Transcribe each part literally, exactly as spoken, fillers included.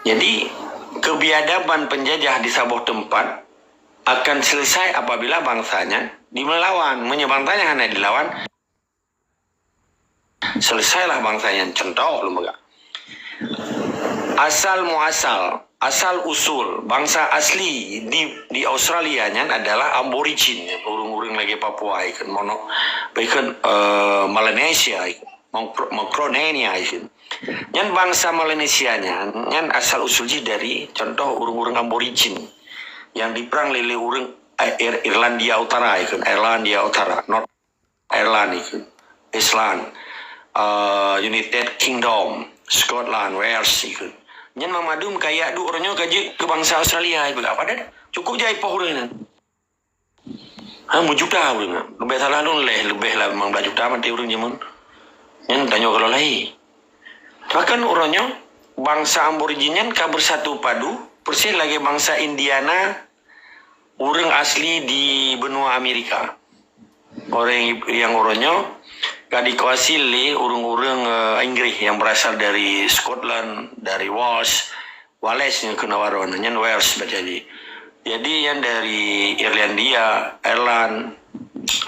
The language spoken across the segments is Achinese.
Jadi, kebiadaban penjajah di saboh teumpat akan selesai apabila bangsa nyan dilawan. Meunyoe bangsa nyan hana dilawan, selesailah bangsa nyan. Contoh lôn peugah. Asal muasal, asal usul bangsa asli di, di Australia nyan adalah Aborigin, ureuëng-ureuëng lagée Papua ikon, Mono, ikon, eh, Melanesia ikon, Micro-, Micronesia ikon. Nyan bangsa Melanesia nyan, nyan asal usul jih dari contoh ureuëng-ureuëng Aborigin yang diperang lé, lé ureuëng, eh, Ir-, Irlandia Utara ikon, Irlandia Utara, North Ireland ikon, Iceland, eh, United Kingdom, Scotland, Wales ikon. Nyan mamandum kaya duek uroe nyoe ka jeuet keu bangsa Australia ikon. Apa dah? Cukup jai poh ureuëng nyan. Ha, meujuta ureuëng. Leubeh salah lôn leh, leubeh lah limong blaih juta maté ureuëng jameun. Nyan tanyoe kalau lahé. Bahkan uroe nyoe, bangsa Aborigin nyan ka bersatu padu, persis lagée bangsa Indiana, ureuëng asli di benua Amerika. Orang yang uroe nyoe ka dikuasai lé ureuëng-ureuëng, eh, Inggris yang berasal dari Scotland, dari Wales, Wales nyang keunoe baroe nyan, Wales baca jih. Jadi, yang dari Irlandia, Ireland,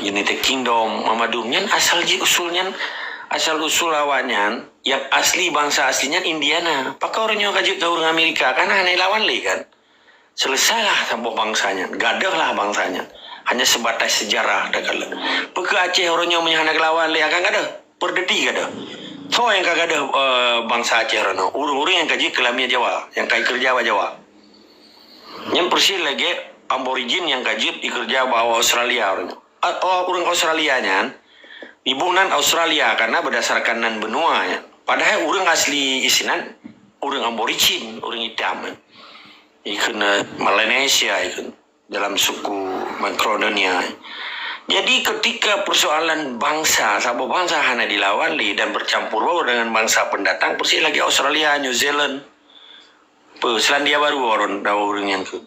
United Kingdom, mamandum nyan asal jih usul nyan, asal usul awak nyan, yang asli, bangsa asli nyan Indiana. Pakon uroe nyoe ka jeuet keu ureuëng Amerika, kan hana lawan lé kan? Selesailah saboh bangsa nyan, gadôhlah bangsa nyan. Hanya sebatas sejarah dah kala. Peue keu Aceh uroe nyoe meunyoe hana geulawan lé akan gadôh? Peureudeuti gadôh. Soe nyang ka gadôh, eh, bangsa Aceh uroe nyoe? Ureuëng-ureuëng nyang ka jeuet keu lamiet Jawa, nyang ka ikeureuja bak Jawa. Nyan persis lagée Aborigin nyang ka jeuet ikeureuja bak Australia uroe nyoe. A-, o-, ureuëng Australia nyan, iboh nan Australia karena berdasarkan nan benua nyan. Padahai ureuëng asli isinan ureuëng Aborigin, ureuëng itam nyan. Ikon, eh, Melanesia ikon dalam suku Micronesia. Jadi, ketika persoalan bangsa, saboh bangsa hana dilawan lé dan bercampur baur dengan bangsa pendatang, persis lagée Australia, New Zealand, peue, Selandia Baru, orang tahu ureuëng nyan keu.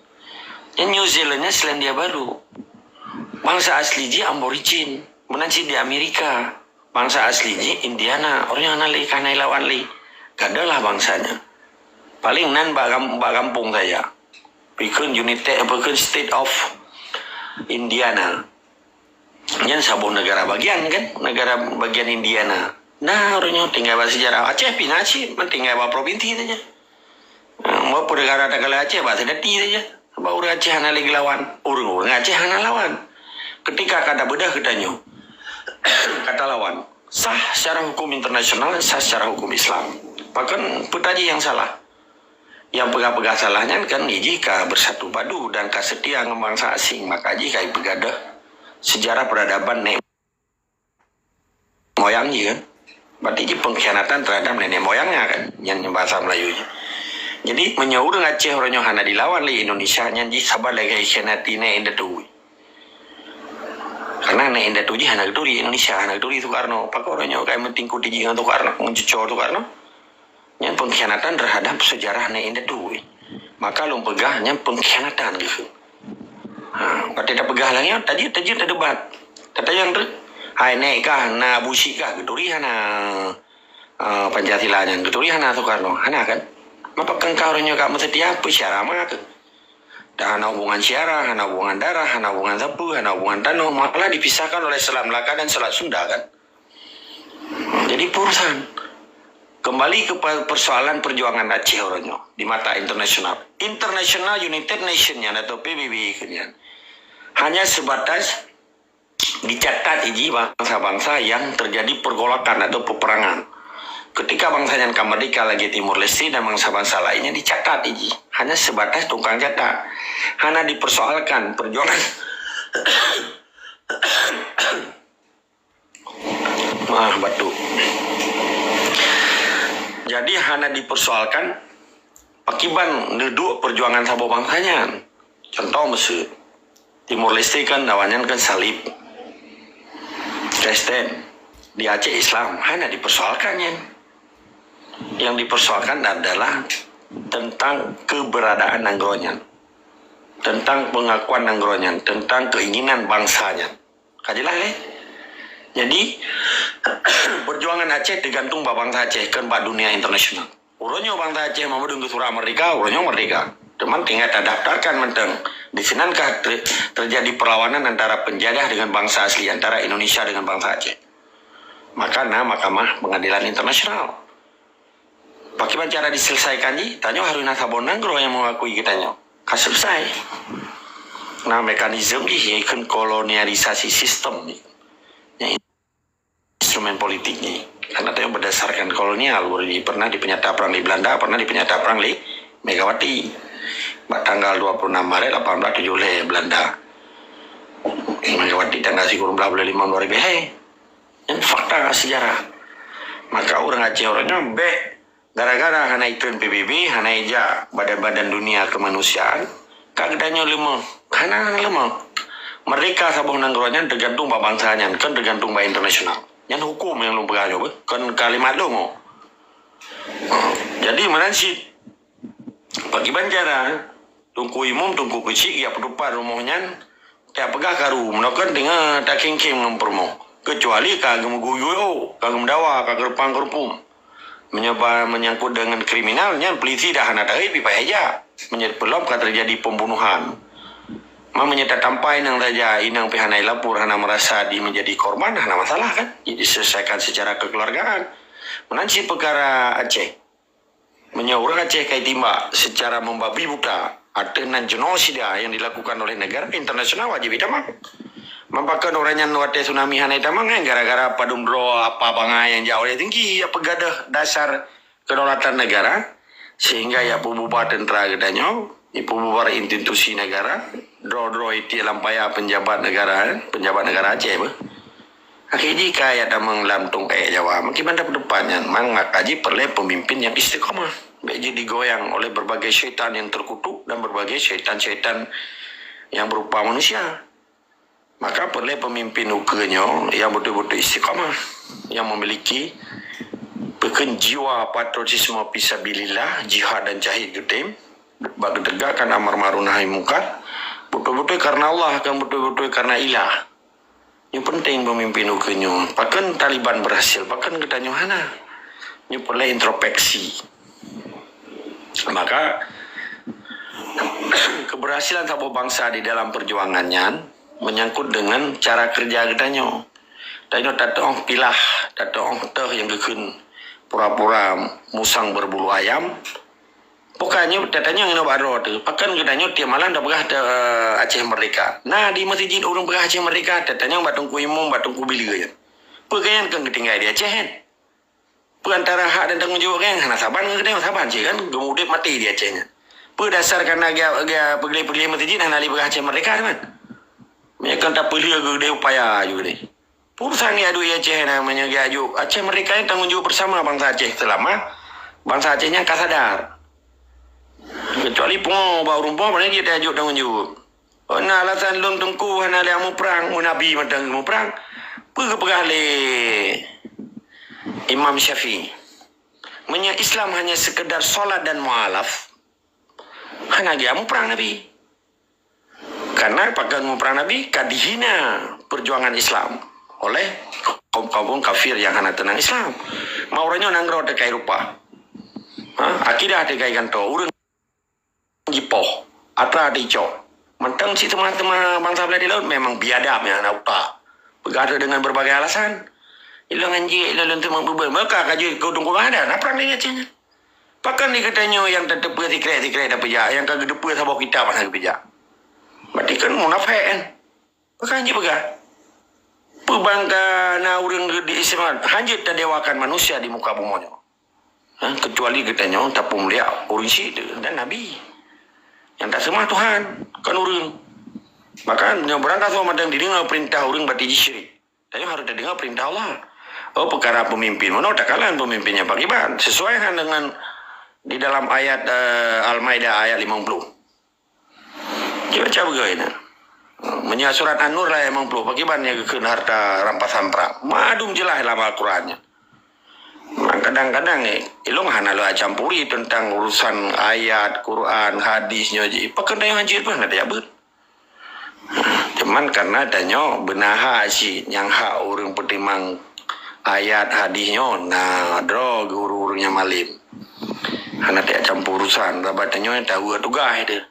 Nyan New Zealand nyan Selandia Baru. Bangsa asli jih Aborigin, meunan cit di Amerika. Bangsa asli jih Indiana, ureuëng hana lé, ka hana lawan lé. Gadôhlah bangsa nyan. Paling nan bak gam-, bak gampông saja. Peue kheun United, peue kheun State of Indiana. Nyan saboh negara bagian kan, negara bagian Indiana. Nah, uroe nyoe tinggai bak sejarah Aceh pih na cit, meutinggai bak provinsi saja. Walaupun negara takalon Aceh bak seudati saja. Sabab ureuëng Aceh hana lé geulawan. Ureuëng-ureuëng Aceh hana lawan. Ketika ka tabeudôh geutanyoe, ka talawan. Sah secara hukum internasional, sah secara hukum Islam. Pakon peue tajih nyang salah? Nyang peugah-peugah salah nyan kan jih ka bersatu padu dan ka seutia ngon bansa asing, maka jih ka ipeugadôh sejarah peradaban nenek moyang jih kan. Berarti jih pengkhianatan terhadap nenek moyangnya kan, nyan bahasa Melayu jih. Jadi, meunyoe ureuëng Aceh uroe nyoe hana dilawan lé Indonesia, nyan jih saban lagée khianati nenek indatu. Karena nenek indatu jih hana geuturi Indonesia, hana geuturi Soekarno. Pakon uroe nyoe ka meutingkut jih ngon Soekarno, ngon cucoe Soekarno. Nyan pengkhianatan terhadap sejarah nenek indatu. Maka lôn peugah nyan pengkhianatan gitu. Ha, watée tapeugah lagée nyan, tajeuet, tajeuet tadebat. Tatanyong teuk, hai nenek kah, na Abu Syik kah, geuturi hana, eh, Pancasila nyan, geuturi hana Soekarno, hana kan? Maka keu kah uroe nyoe ka meuseutia, peue syara meunan keuh? Dah hana hubungan syara, hana hubungan darah, hana hubungan sapeue, hana hubungan tanoh, malah dipisahkan oleh Selat Melaka dan Selat Sunda kan? Jadi peue urusan. Kembali ke pe-, persoalan perjuangan Aceh uroe nyoe di mata internasional. International United Nation nyan atau P B B kheun nyan hanya sebatas dicatat jih bansa-bansa yang terjadi pergolakan atau peperangan. Ketika bansa nyan ka merdeka lagée Timor Leste dan bansa-bansa lainnya dicatat jih hanya sebatas tukang catat. Hana dipersoalkan perjuangan Ah, batuk. Jadi hana dipersoalkan pakiban neuduek perjuangan saboh bansa nyan. Contoh miseue, Timor Leste kan awaknyan kan salib, Kristen, di Aceh Islam, hana dipersoalkan nyan. Yang dipersoalkan adalah tentang keberadaan nanggroe nyan, tentang pengakuan nanggroe nyan, tentang keinginan bangsa nyan. Ka jelas, eh? Jadi, perjuangan Aceh tergantung bak bangsa Aceh, kan bak dunia internasional. Uroe nyoe bangsa Aceh meudong keu surat merdeka, uroe nyoe merdeka. Cuman tinggai tadaftarkan mantong. Di sinan ka ter-, terjadi perlawanan antara penjajah dengan bangsa asli, antara Indonesia dengan bangsa Aceh. Maka na Mahkamah Pengadilan Internasional. Pakriban cara diselesaikan jih? Tanyoe harus na saboh nanggroe nyang mengakui geutanyoe ka selesai. Na mekanisme jih, yaitu kolonialisasi sistem jih. Instrumen politik jih. Karena tanyoe berdasarkan kolonial, pernah di penyata perang di Belanda, pernah di penyata perang di Megawati. Bak tanggal dua puluh enam Maret lapan belas tujuh lima Belanda. Megawati tanggal sikureueng belas bulan lima dua ribu hai. Nyan fakta sejarah. Maka ureuëng Aceh uroe nyoe beh gara-gara hana ikheun P B B, hana ijak badan-badan dunia kemanusiaan, ka geutanyoe leumah. Hana, hana leumah. Merdeka saboh nanggroe nyan teugantung bak bansa nyan, kon teugantung bak internasional. Nyan huköm nyang lôn peugah nyoe beh, kon kalimat lôn. Jadi meunan cit, pakriban cara Teungku Imum, Teungku Keuchik jak peutupat rumoh nyan, tapeugah karu, meunoe kan teungoh takhém-khém ngon peurumoh. Kecuali ka geumeuguyo, ka geumeudawa, ka geureupang-geureupum. Meunyoe ba-, menyangkut dengan kriminal, nyan polisi dah hana tahi pih payah jak. Meunyoe peulom ka terjadi pembunuhan. Ma meunyoe tatampai inong saja, inong pih hana ilapor, hana merasa di menjadi korban, hana masalah kan? Jadi selesaikan secara kekeluargaan. Meunan cit peukara Aceh. Meunyoe ureuëng Aceh ka itimbak secara membabi buta ateueh nan genosida yang dilakukan oleh negara, internasional wajib itamang. Meupakat ureuëng nyan watée tsunami hana itamang, kan gara-gara padum droe apa bangai nyang jak oleh tinggi, ya peugadôh dasar kedaulatan negara, sehingga ya peububar tentara geutanyoe, ya peububar institusi negara, droe-droe itiek lam paya penjabat negara, penjabat negara Aceh beh. Akhé jih ka ya tamong lam tungkai Jawa. Mungkin banda peudepan nyan, maka jih perlu pemimpin yang istiqamah. Baik jih digoyang oleh berbagai syaitan yang terkutuk dan berbagai syaitan-syaitan yang berupa manusia. Maka perlu pemimpin ukeue nyoe yang betul-betul istiqamah, yang memiliki peukheun jiwa patriotisme fisabilillah, jihad dan syahid geutem, bak geutegakkan amar ma'ruf nahi mungkar, betul-betul karena Allah, kan betul-betul karena ilah. Nyoe penting pemimpin ukeue nyoe. Pakon Taliban berhasil, pakon geutanyoe hana? Nyoe perlu introspeksi. Maka, keberhasilan saboh bangsa di dalam perjuangan nyan menyangkut dengan cara kerja geutanyoe. Tanyoe tateuoh pilah, tateuoh teuh nyang geukheun pura-pura musang berbulu ayam. Bukan nyoe, tatanyong inoe bak droe teuh. Pakon geutanyoe tiep malam tapeugah teuh, eh, Aceh Merdeka. Na di meuseujid ureuëng peugah Aceh Merdeka, tatanyong bak Teungku Imum, bak Teungku Bileu nyan. Peue gobnyan kon geutinggai di Aceh nyan? Peue antara hak dan tanggong jaweueb gobnyan hana saban ngon geutanyoe, saban cit kan, geumeuudeb maté di Aceh nyan. Peue dasar kana geuya, geuya peugleh-peugleh meuseujid hana lé peugah Aceh Merdeka teuma? Meunyoe kon tapeulheueh geude upaya aju geude. Urusan geuya duek Aceh na meunyoe geuya aju Aceh Merdeka nyan tanggong jaweueb bersama bangsa Aceh selama bangsa Aceh nyan ka sadar. Kecuali pungo bak ureuëng pungo, pane jeuet geuya aju tanggong jaweueb. Oh, na alasan lôn teungku hana lé amu prang, oh, Nabi mantong geumeuprang. Peue geupeugah lé Imam Syafi'i? Meunyoe Islam hanya sekedar salat dan mualaf, hana geuya muprang Nabi. Karena pakon muprang Nabi ka dihina perjuangan Islam oleh kaum-kaum kafir yang hana teunang Islam. Ma ureuëng nyoe nanggroe teukai rupa. Ha? Akidah teukai gantoe. Ureuëng jipoh, atra teuicok. Mantong cit teuma-teuma bangsa belah di laut memang biadab nyang hana utak. Peugah tu dengan berbagai alasan. Ilong anjing, ilong leunteu meubeubeuet. Maka ka jeuet keu dungkong ada, na prang di Aceh nyan. Pakon di geutanyoe nyang tateupeue sikrek-sikrek tapeujak, nyang ka geuteupeue saboh kitab hana geupeujak. Berarti kan munafék kan? Pakon jeuet peugah? Peubangga na ureuëng di Islam, hanjeuet tadewakan manusia di muka bumoe nyoe. Ha, kecuali geutanyoe tapeumulia ureuëng syik dan Nabi. Nyang taseumah Tuhan, kon ureuëng. Maka nyoe beurangkasoe mantong dideungoe peurintah ureuëng, berarti jih syirik. Tanyoe harôh tadeungoe peurintah Allah. Oh, peukara peumimpin, meunoe takalon peumimpin nyang pakriban, sesuai han dengan di dalam ayat, eh, Al-Maidah ayat lima puluh. Cuba baca beugöt na. Meunyoe surat An-Nur lah limong ploh, pakriban nyang geukheun harta rampasan prang. Mandum jeulaih lam Al-Quran nyan. Kadang-kadang, eh, ilong hana lôn campuri teuntang urusan ayat, Quran, hadis nyoe jih. Pakon tanyoe hanjeuet pun hana tajak beuet. Cuman karena tanyoe beuna hak cit nyang hak ureuëng peutimang ayat, hadis nyoe na droe guru-guru nyang malem. Hana tajak campur urusan, sabab tanyoe nyang tahu tugaih teuh.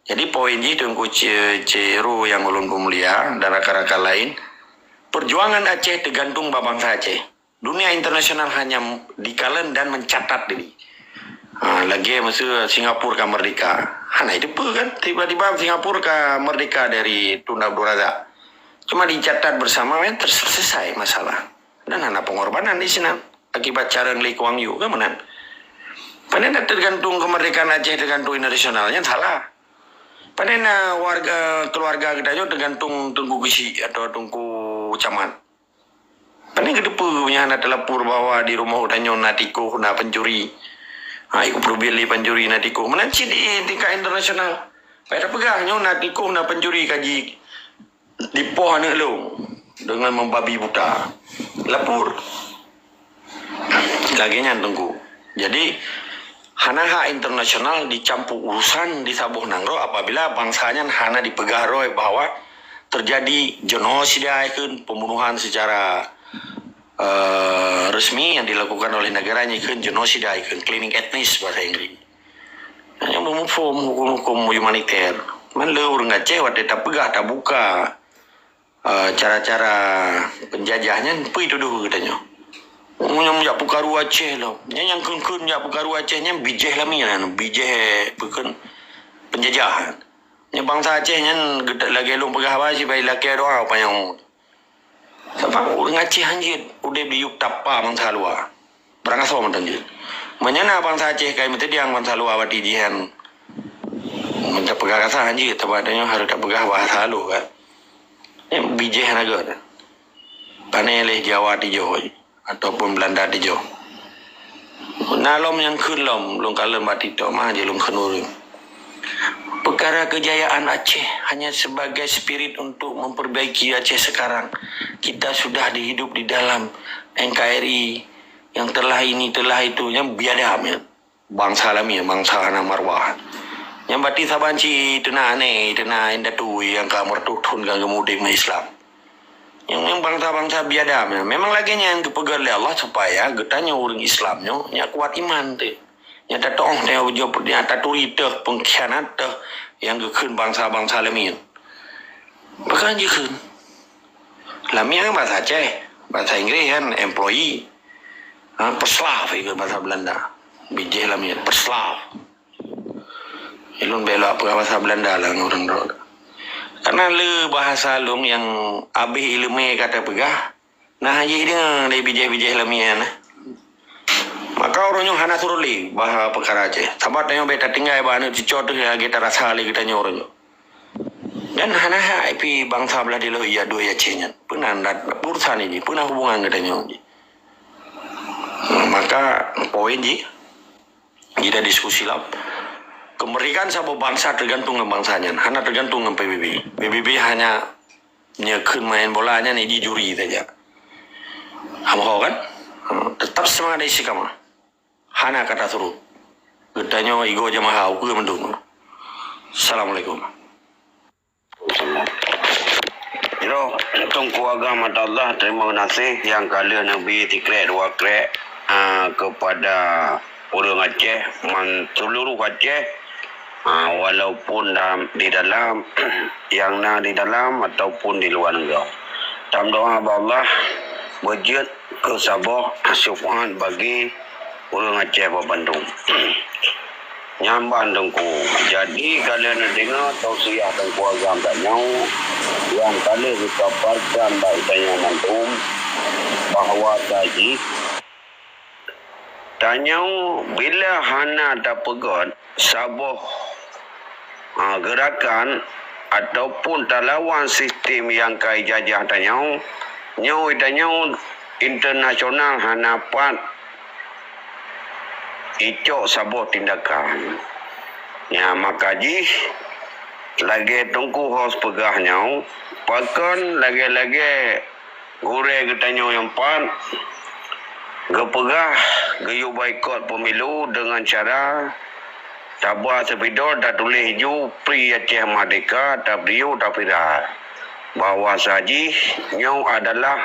Jadi poin jih Teungku Che-, Che Ro nyang ulôn peumulia dan rakan-rakan laén, perjuangan Aceh teugantung bak bansa Aceh. Dunia internasional hanya dikalon dan mencatat diri. Ha, lagèe masa Singapura ka merdeka. Hana jiteupeue kan, tiba-tiba Singapura ka merdeka dari Tun Abdul Razak. Cuma dicatat bersama kan, ter-, selesai masalah. Dan hana pengorbanan di sinan akibat carông Lee Kuan Yew kan meunan. Pane na teugantung kemerdekaan Aceh teugantung internasional, nyan salah. Pane na warga, keluarga geutanyoe teugantung Teungku Geuchik atau Teungku Camat. Pane geuteupeue nyan na teulapor bahwa di rumoh geutanyoe na tikoh, na pencuri. Ha, ikut perubil di pencuri na tikoh. Meunan cit di tingkat internasional. Payah tapeugah nyoe na tikoh, na pencuri kaji dipoh aneuk lôn dengan membabi buta. Lapor. Lagèe nyan Teungku. Jadi, hana hak internasional dicampur urusan di saboh nanggroe apabila bansa nyan hana dipeugah droe bahwa terjadi genosida ikheun, pembunuhan secara, eh, resmi yang dilakukan oleh negara nyan ikheun genosida ikheun, cleansing etnis bahasa Inggris. Nyan meumuphom huköm-huköm humaniter. Man le ureueng Aceh watèe tapeugah tabuka, eh, cara-cara penjajah nyan peue tudoh geutanyoe. Nyan jak peukaru Aceh lom. Nyan nyang kheun-kheun jak peukaru Aceh nyan bijéh lamian, bijéh peukheun penjajah. Nyan bansa Aceh nyan geuta-, lagèe lôn peugah haba sibai lakèe doa panyang. Sabab ureueng Aceh hanjeuet udép di yup tapa bansa luwa. Barang asoe mantong jeuet. Meunyoe na bansa Aceh kai meuteudiang bansa luwa bati jihan. Meunyoe tapeugah kasah hanjeuet, sabab tanyoe harôh tapeugah bahasa halôh kan. Nyan bijéh hana göt. Pane lé Jawa tijoh ataupun Belanda tijoh. Na lom nyang kheun lom, lôn kalon bak TikTok mah jih lôn kheun ureueng. Peukara kejayaan Aceh hanya sebagai spirit untuk memperbaiki Aceh sekarang. Kita sudah dihidup di dalam N K R I yang telah ini, telah itu, nyan biadab nyan. Bansa lamian, bansa hana marwah. Nyan bati saban cit teuna aneh, teuna indatu nyang ka meuratoh thon ka geumudeng Islam. Nyang, nyang bansa-bansa biadab nyan. Memang lagèe nyan geupeugah lé Allah supaya geutanyoe ureueng Islam nyoe nyak kuat iman teuh. Nyak tatu'oh teuh, nyak taturi teuh pengkhianat teuh nyang geukheun bansa-bansa lamian. Pakon jikheun? Lamian bahasa Aceh, bahasa Inggris kan employee. Ha, peslaaf ikheun bahasa Belanda. Bijéh lamian, peslaaf. Ilôn bèk lôn peugah bahasa Belanda lah ngon ureueng droe. Karena le bahasa lôn nyang abéh ileumèe ka tapeugah, nah jih deungö lé bijéh-bijéh lamian. Maka ureueng nyoe hana surot lé bahasa peukara Aceh. Sabab tanyoe bèk tatinggai bak aneuk cucoe teuh lagèe tarasa lé geutanyoe ureueng nyoe. Dan hana hak pih bansa blah diloh iya dua Aceh nyan. Peue na urusan jih, peue na hubungan geutanyoe jih. Maka poin jih, Jida diskusi lom. Kemerdekaan saboh bansa tergantung ngon bansa nyan, hana tergantung ngon P B B. P B B hanya nyeukheun main bola nyan jadi juri saja. Hamo kan? Ha, tetap semangat istiqamah. Hana kata suruh. Geutanyoe igoe jamaah ukeue mandum. Assalamualaikum. Jroh, Teungku Agam Atallah, terima kasih nyang ka lheueh neubi sikrek dua krek, ah, kepada ureueng Aceh, man seluruh Aceh, ah, walaupun dalam, di dalam, nyang na di dalam ataupun di luwa nanggroe. Tameudoa bak Allah, beujeuet keu saboh syeufaat bagi ureueng Aceh bak bandum. Nyan ban Teungku. Jadi, ka lheueh neudeungoe tausiah Teungku Agam tanyoe nyang ka lheueh geupaparkan bak tanyoe mandum bahwa jih tanyoe bila hana tapeugöt saboh, ha, geurakan ataupun talawan sistem nyang ka ijajah tanyoe, nyoe tanyoe internasional hana pat icok saboh tindakan. Nyan maka jih lagèe Teungku Hos peugah nyoe, pakon lagèe-lagèe gurèe geutanyoe nyang pat geupeugah geuyue boikot pemilu deungon cara taba seupidol tatuléh ju Free Aceh Merdeka, tapiôh tapirai bahwa jih nyoe adalah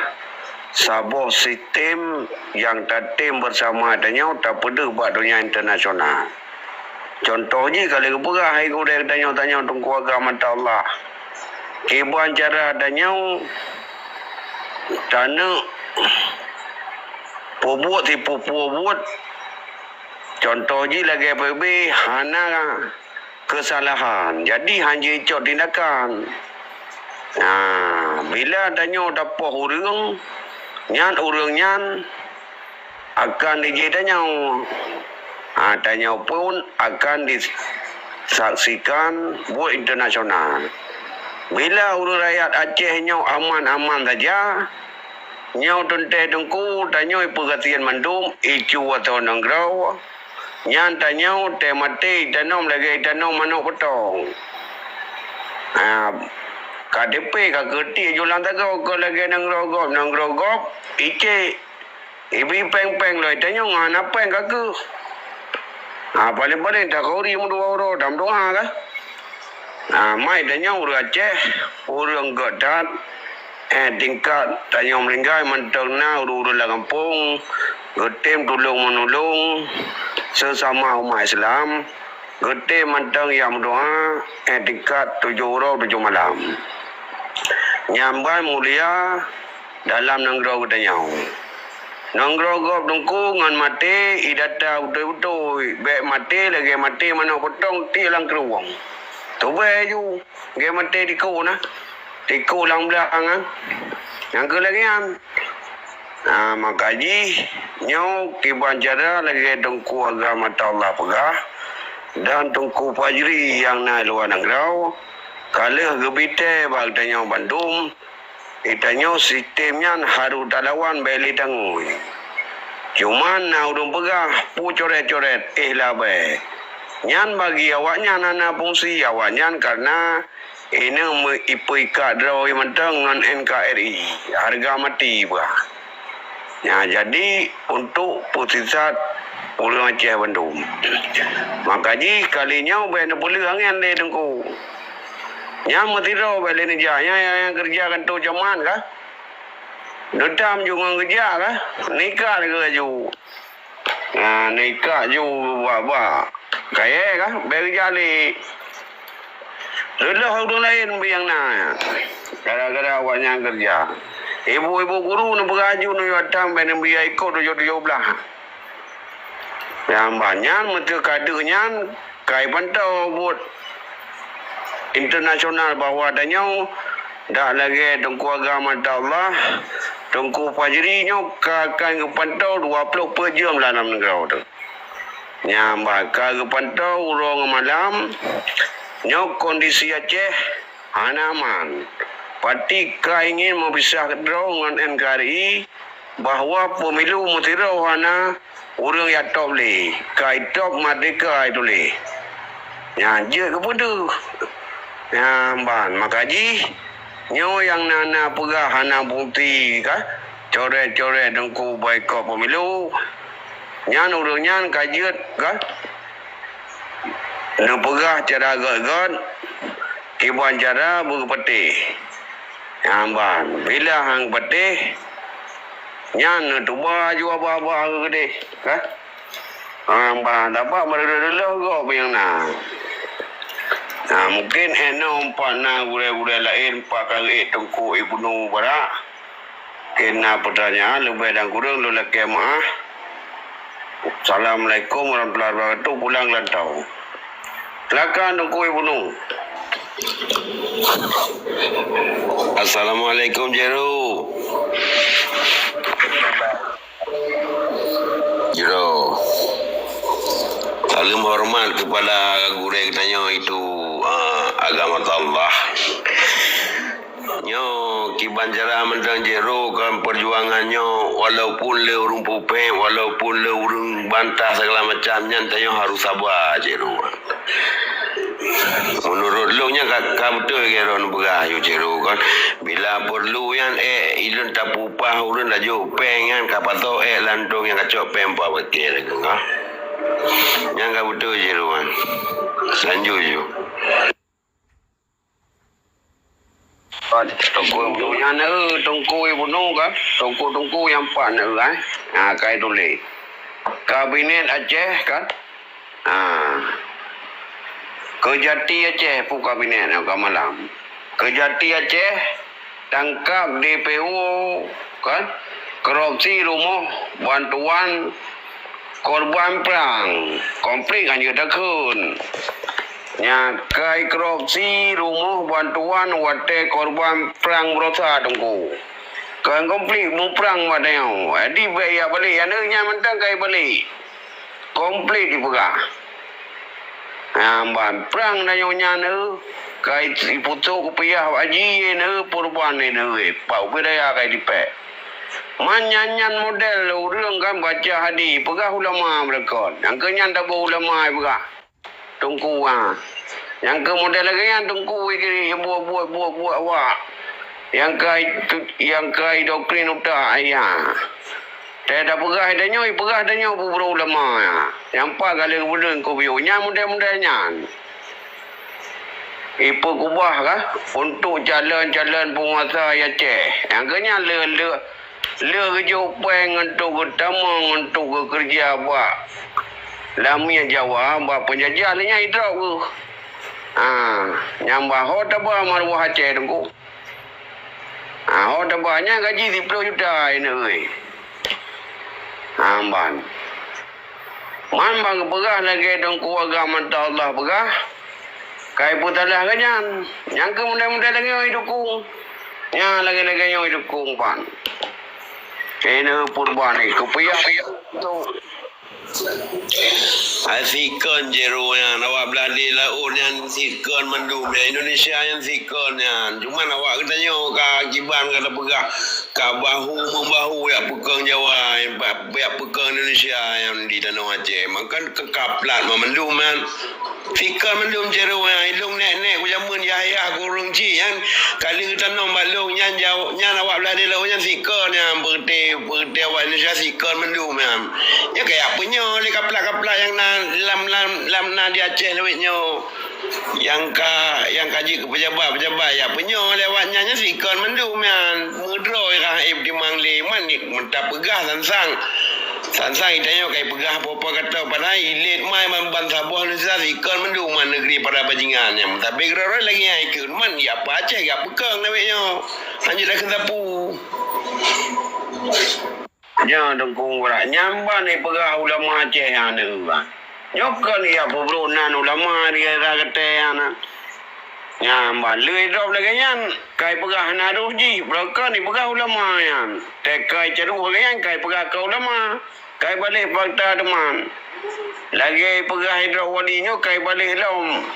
saboh sistem nyang tatem beusama tanyoe tapeudeuh bak donya internasional. Contoh jih ka lheueh geupeugah hai gurée tanyoe, tanyoe Teungku Agam Atta Allah. Kiban cara tanyoe taneuk peubuet sipeue-peue buet. Contoh jih lagée P B B hana keusalahan, jadi hana jicok tindakan. Nah, bila tanyoe tapoh ureuëng, nyan ureuëng nyan akan dijih tanyoe. Ha, tanyoe pun akan disaksikan buet internasional. Bila ureuëng rakyat Aceh nyoe aman-aman saja, nyoe teuntée Teungku, tanyoe peugasian mandum, icu atau nanggroe, nyan tanyoe teumaté itanom lagée itanom manok peutong. Ha, K T P ka keutik julang tagoe keu lagée nanggroe gob, nanggroe gob, icek. Ibi péng-péng loi tanyoe hana péng ka keuh. Ha, paléng-paléng takori meudua uroe dan meudoa ka. Ha, mai tanyoe ureuëng Aceh, ureuëng gét that, eh, tingkat tanyoe meuninggai mantong na ureuëng-ureuëng lam gampông, geutem tulông meunulông, seusama umat Islam, geutem mantong nyang meudoa, eh, tingkat tujoh uroe tujoh malam. Nyang ban mulia dalam nanggroe geutanyoe. Nanggroe gob Teungku ngon maté idata beutôi-beutôi, bék maté lagée maté manok peutong tiek lam krueng. Tubée ju, lagée maté tikus na, tikus lam blang nyan. Nyang keu lagée nyan. Nah, maka jih nyoe kiban cara lagée Teungku Agam Atta Allah peugah dan Teungku Fajri nyang na luwa nanggroe, ka lheueh geubitée bak tanyoe bandum, Geutanyoe sistem nyan harôh talawan bék lé tangui. Cuman na ureuëng peugah, "Peue coret-coret, éh labée." Nyan bagi awaknyan hana fungsi awaknyan kareuna inong meu-, ipeuikat droe mantong ngon N K R I, hareuga maté bah. Nya jadi untuk peusisat ureuëng Aceh bandum. Maka jih kali nyoe bék neupeuleueh angén lé Teungku. Nyan meusidroe bék lé neujak, nyan nyang keureuja kantô camat ka. Neutam ju ngon geujak ka, neuikat keu laju. Nah, neuikat ju bak-bak kayée ka, bék geujak lé. Reuloh ureuëng laén bri nyang na, gara-gara awaknyan keureuja. Ibu-ibu guru neupeugah ju neuyue tam bék neubiya ikot tujoh-tujoh blaih. Nyang banyan meuteuka deuh nyan kai pantau buet internasional bahwa tanyoe dak lagée Teungku Agam Atta Allah, Teungku Fajri nyoe ka akan geupantau dua ploh peuet jeuem lam nanggroe teuh. Nyang ba ka geupantau uroe ngon malam, nyoe kondisi Aceh hana aman. Parti ka ingin meupisah keudroe ngon N K R I bahwa pemilu meusidroe hana ureuëng jak top lé, ka itop merdeka ituléh. Nyan jeuet keu peue teuh? Nyan ban, maka jih nyoe nyang na-na peugah hana bukti ka, coret-coret Teungku boikot pemilu. Nyan ureuëng nyan ka jeuet ka neupeugah cara gét-gét kiban cara beupatéh. Nyan ban, bila han patéh, nyan neutuba ju abah-abah geudeh, ka? Han ban, tabak meureuloh-reuloh gob nyang na. Nah, mungkin henoe pat na gurée-gurée laén pat ka geuék Teungku Ibnu barak. Keu na peutanyaan leubeh dan kureueng lôn lakée meuáh. Assalamualaikum warahmatullahi wabarakatuh. Pulang Lantau. Silakan Teungku Ibnu. Assalamualaikum, Jeru. Jeru. Salam hormat kepada gurée geutanyoe itu, ah, agama Allah. Nyoe kiban cara mantong Jeru kan perjuangan nyoe, walaupun lé ureuëng pupéng, walaupun lé ureuëng bantah segala macam nyan, tanyoe harus saba Jeru. Menurut lôn nyan ka, ka beutôi Jeru neupeugah yue Jeru kan. Bila perlu nyan, eh, ilôn tapupah ureuëng laju péng nyan ka pasoe, eh, lantong nyang kacok péng pa bekée lagée nyoe. Nyan ka beutôi Jeru kan. Lanjut ju. Teungku, nyan, eh, Teungku Ibnu kan? Teungku-teungku nyang pat, eh, eh? Ha, kai tuléh. Kabinet Aceh kan? Ha. Keujati Aceh, peue kabinet nyoe ka malam. Keujati Aceh, tangkap D P O kan? Korupsi rumoh bantuan korban prang, konflik hanjeuet takheun. Nyan kai korupsi rumoh bantuan watée korban prang beurosa Teungku. Kon konflik muprang bak tanyoe. Jadi bék jak balek, aneuk nyan mantong kai balek. Konflik jipeugah. Nyan ban prang tanyoe nyan, eh, kai jipusok kupiah bak jih, eh, purban, eh, bak ubit raya kai tipék. Man nyan-nyan model ureuëng kan baca hadis, peugah ulama beulakon. Nyang keu nyan taboh ulama peugah. Teungku, ha. Nyang keu model lagée nyan Teungku, buet-buet, buet-buet awak. Nyang kai tu, nyang kai doktrin utak, ya. Teupeugah tanyoe, peugah tanyoe buburu ulama, ya. Nyang pat galeng buleuen kubiu. Nyan model-model nyan. Ipeukubah kah untuk calon-calon penguasa Aceh. Nyang keu nyan le, le, le geujok péng untuk geutamong, untuk geukeureuja bak lamiet Jawa, bak peunjajah lé nyan idrop geuh. Ha, nyang bah ho taba maruah Aceh Teungku. Ha, ho taba nyan gaji siploh juta ineuk. Ha, ban. Man ban geupeugah lagée Teungku agam mantong Allah peugah, kai peutalah geuh nyan. Nyang keu mudai-mudai lagée nyoe idukung. Nyan lagée-lagée nyoe idukung ban. Keuneuk purban, eh, kupiah tu. Hai sikon Jero nyan, awak Belanda laôt nyan sikon mandum. Indonesia nyan sikon nyan. Cuman awak geutanyoe ka kiban ka tapeugah ka bahu-membahu jak peukong Jawa, jak peukong Indonesia nyang di tanoh Aceh. Maka keukaplat mandum nyan. Sikon mandum Jero nyan, ilong nek-nek ku jameun yah-yah ku ureuëng chik nyan. Kali geutanom bak lông nyan, nyan awak Belanda laôt nyan sikon nyan, peureuté, peureuté awak Indonesia sikon mandum nyan. Nyan kaya peunyoe lé kaplat-kaplat nyang na lam, lam, lam na di Aceh lawét nyoe. Nyang ka, nyang ka jeuet keu pejabat-pejabat, ya peunyoe lé awak nyan, nyan sikon mandum nyan. Meudroe ka éb timang lé, man tapeugah sang-sang. Sang-sang itanyoe kai peugah apa-apa gata, padahai ilét mai ban, ban saboh Indonesia sikon mandum man negeri para bajingan nyan. Tapi keudroe lagée nyan ikheun man, ya apa Aceh jak peukong lawét nyoe. Hanjeuet takheun sapeue. Nyan Teungku Mubarak, nyan ban ipeugah ulama Aceh nyan, nyoe kon ya peubrok nan ulama di daerah gata nyan. Nyan ban lheueh idrop lagée nyan, kai peugah hana roh jih, beurangkat ipeugah ulama nyan. Teuka icaduek lagée nyan, kai peugah keu ulama, kai balek fakta teuma. Lagée ipeugah idrop wali nyoe, kai balek lom.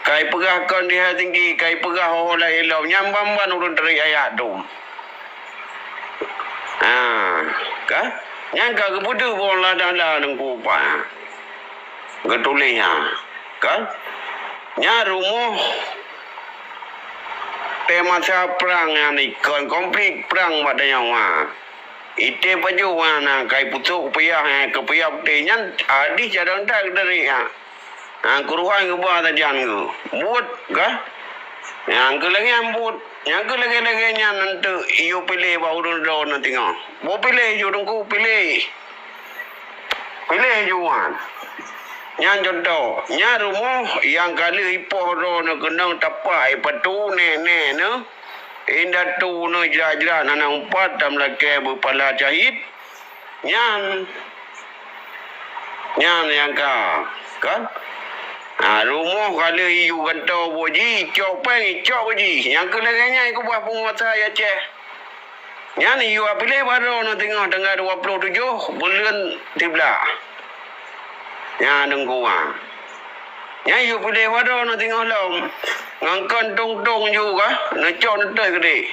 Kai peugah kon di Helsinki, kai peugah ho laén lom. Nyan ban-ban ureuëng tarék ayat dum. Ha, ka? Nyan ka geupeudeuh boh lada-lada Teungku Mubarak. Geutuléh nyan, ka? Nyan rumoh tée masa prang nyan ikon konflik prang bak tanyoe nyan. Item pajoh nyan, na kai pusok kupiah, eh, kupiah putéh nyan, hadih carông that geutarek nyan. Ha, keuruhan geuba sajan geuh. Buet kah? Nyang keu lagée nyan buet. Nyang keu lagée-lagée nyan eunteuk yue piléh bak ureuëng droe na teungoh. Boh piléh yue Teungku, piléh. Piléh yue nyan. Nyan cuntoh. Nyan rumoh nyang ka lheueh ipoh droe na keunong tapak ipatu nek-nek na. Indatu na jrat-jrat hana umpat dan meulakée beupala cahit. Nyan, nyan nyang ka, kan? Ha, rumoh ka lheueh iyue gantoe buet jih, icok péng, icok buet jih. Nyang keu lagée nyan ikeubah peunguasa Aceh. Nyan iyue piléh baroe na teungoh tanggai dua ploh tujoh buleuen siblaih. Nyan Teungku, ha. Nyan iyue piléh baroe na teungoh lom. Ngon kon tong-tong ju ka, neucok neutot keudeh.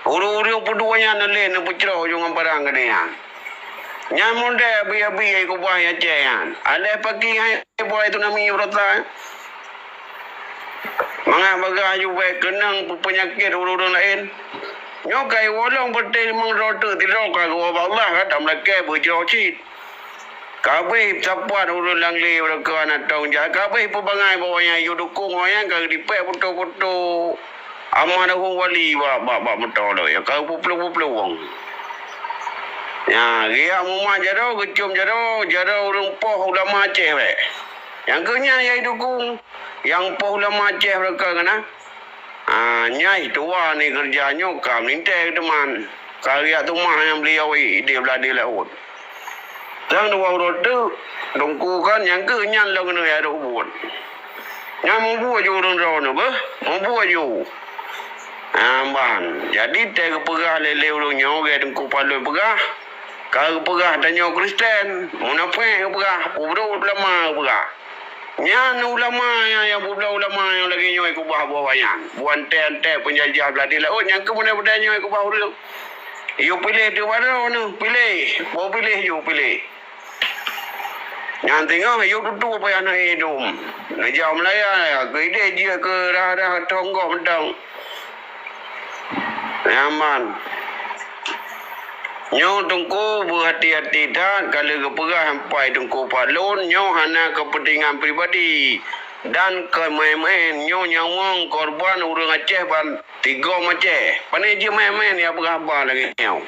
Ureuëng-ureuëng peudua nyan na lé neupeucroh ju ngon parang keudeh nyan. Nyan model abi-abi hai kubah nyang Aceh nyan. Aléh paki hai boh tsunami beurata. Mangat bagah ju bék keunong peupeunyakét ureuëng-ureuëng laén. Nyoe kai wolong peuté limong droe teuk sidroe ka geuwoe bak Allah ka tam lakée beujroh cit. Kabéh sapat ureuëng langlee ureuëng keu aneuk tông jahat, kabéh peubangai bahwa nyang yue dukong awaknyan ka geudipék putôh-putôh. Almarhum Wali bak, bak, bak moto lom, ya, ka geuplueng-plueng. Ya, geujak mumat jaroe, geucom jaroe, jaroe ureuëng poh ulama Aceh bek. Nyang keu nyan yai dukung, nyang poh ulama Aceh mereka kena. Ah, nyai tuha ni keureuja nyoe ka meulintèe teuma. Ka geujak teuma nyang beliau idéh blah di laôt. Sang dua uroe teuk, Teungku kan nyang keu nyan lôn keuneuk ya rot buet. Nyan mubuet ju ureuëng droeneuh beuh, mubuet ju. Nyan ban. Jadi teuh geupeugah lé, lé ureuëng nyoe, gét Teungku Palui peugah, ka geupeugah tanyoe Kristen, munafék geupeugah, peubeudoh ulama geupeugah. Nyan ulama nyang, nyang peubloe ulama nyang lagée nyoe keubah buet awaknyan. Buet anté-anté peunjajah blah di laôt nyang keumeudai-meudai nyoe keubah ureuëng. Yue piléh teuk bak droeneuh, piléh. Boh piléh yue piléh. Nyan teungoh yue tutoe payah neuék dum. Neujak Meulaya, keu idéh jeuet keu rah-rah tonggok meudang. Nyan ban. Nyoe Teungku beuhati-hati that ka lheueh geupeugah sampai Teungku Fadlon, nyoe hana keupeuntengan pribadi dan keu maén-maén. Nyoe nyawöng korban ureuëng Aceh ban tigom Aceh. Pane jeuet maén-maén ya peugah haba lagée nyoe.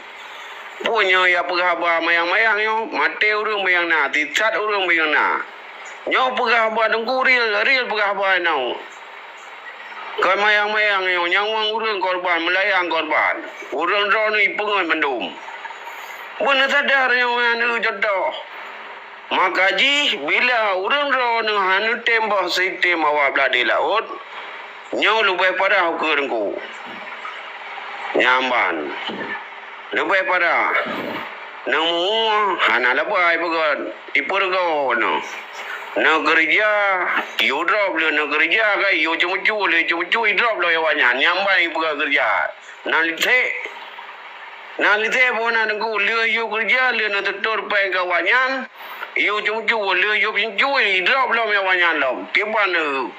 Peue nyoe ya peugah haba mayang-mayang nyoe? Maté ureuëng bak nyang na, sisat ureuëng bak nyang na. Nyoe peugah haba Teungku real, real peugah haba nyoe. Kon mayang-mayang nyoe, nyawöng ureuëng korban, meulayang korban. Ureuëng droeneuh ipeungét mandum. Beuneusadar nyoe nyan eu contoh. Maka jih bila ureuëng droeneuh hana teumbôh sistem awak blah di laôt, nyoe leubeh parah ukeue Teungku. Nyan ban. Leubeh parah. Neumuoh hana labai peugét, ipeureugoe neuh. Neukeureuja, yue drop lé neukeureuja ka, yue ceumeucue lé ceumeucue, idrop lom awaknyan. Nyan ban ipeugét keureuja. Na lithek. Na lithek boh na Teungku, lheueh yue keureuja, lheueh neututor péng keu awaknyan, yue ceumeucue, lheueh yue ceumeucue, idrop lom awaknyan lom. Kiban eu.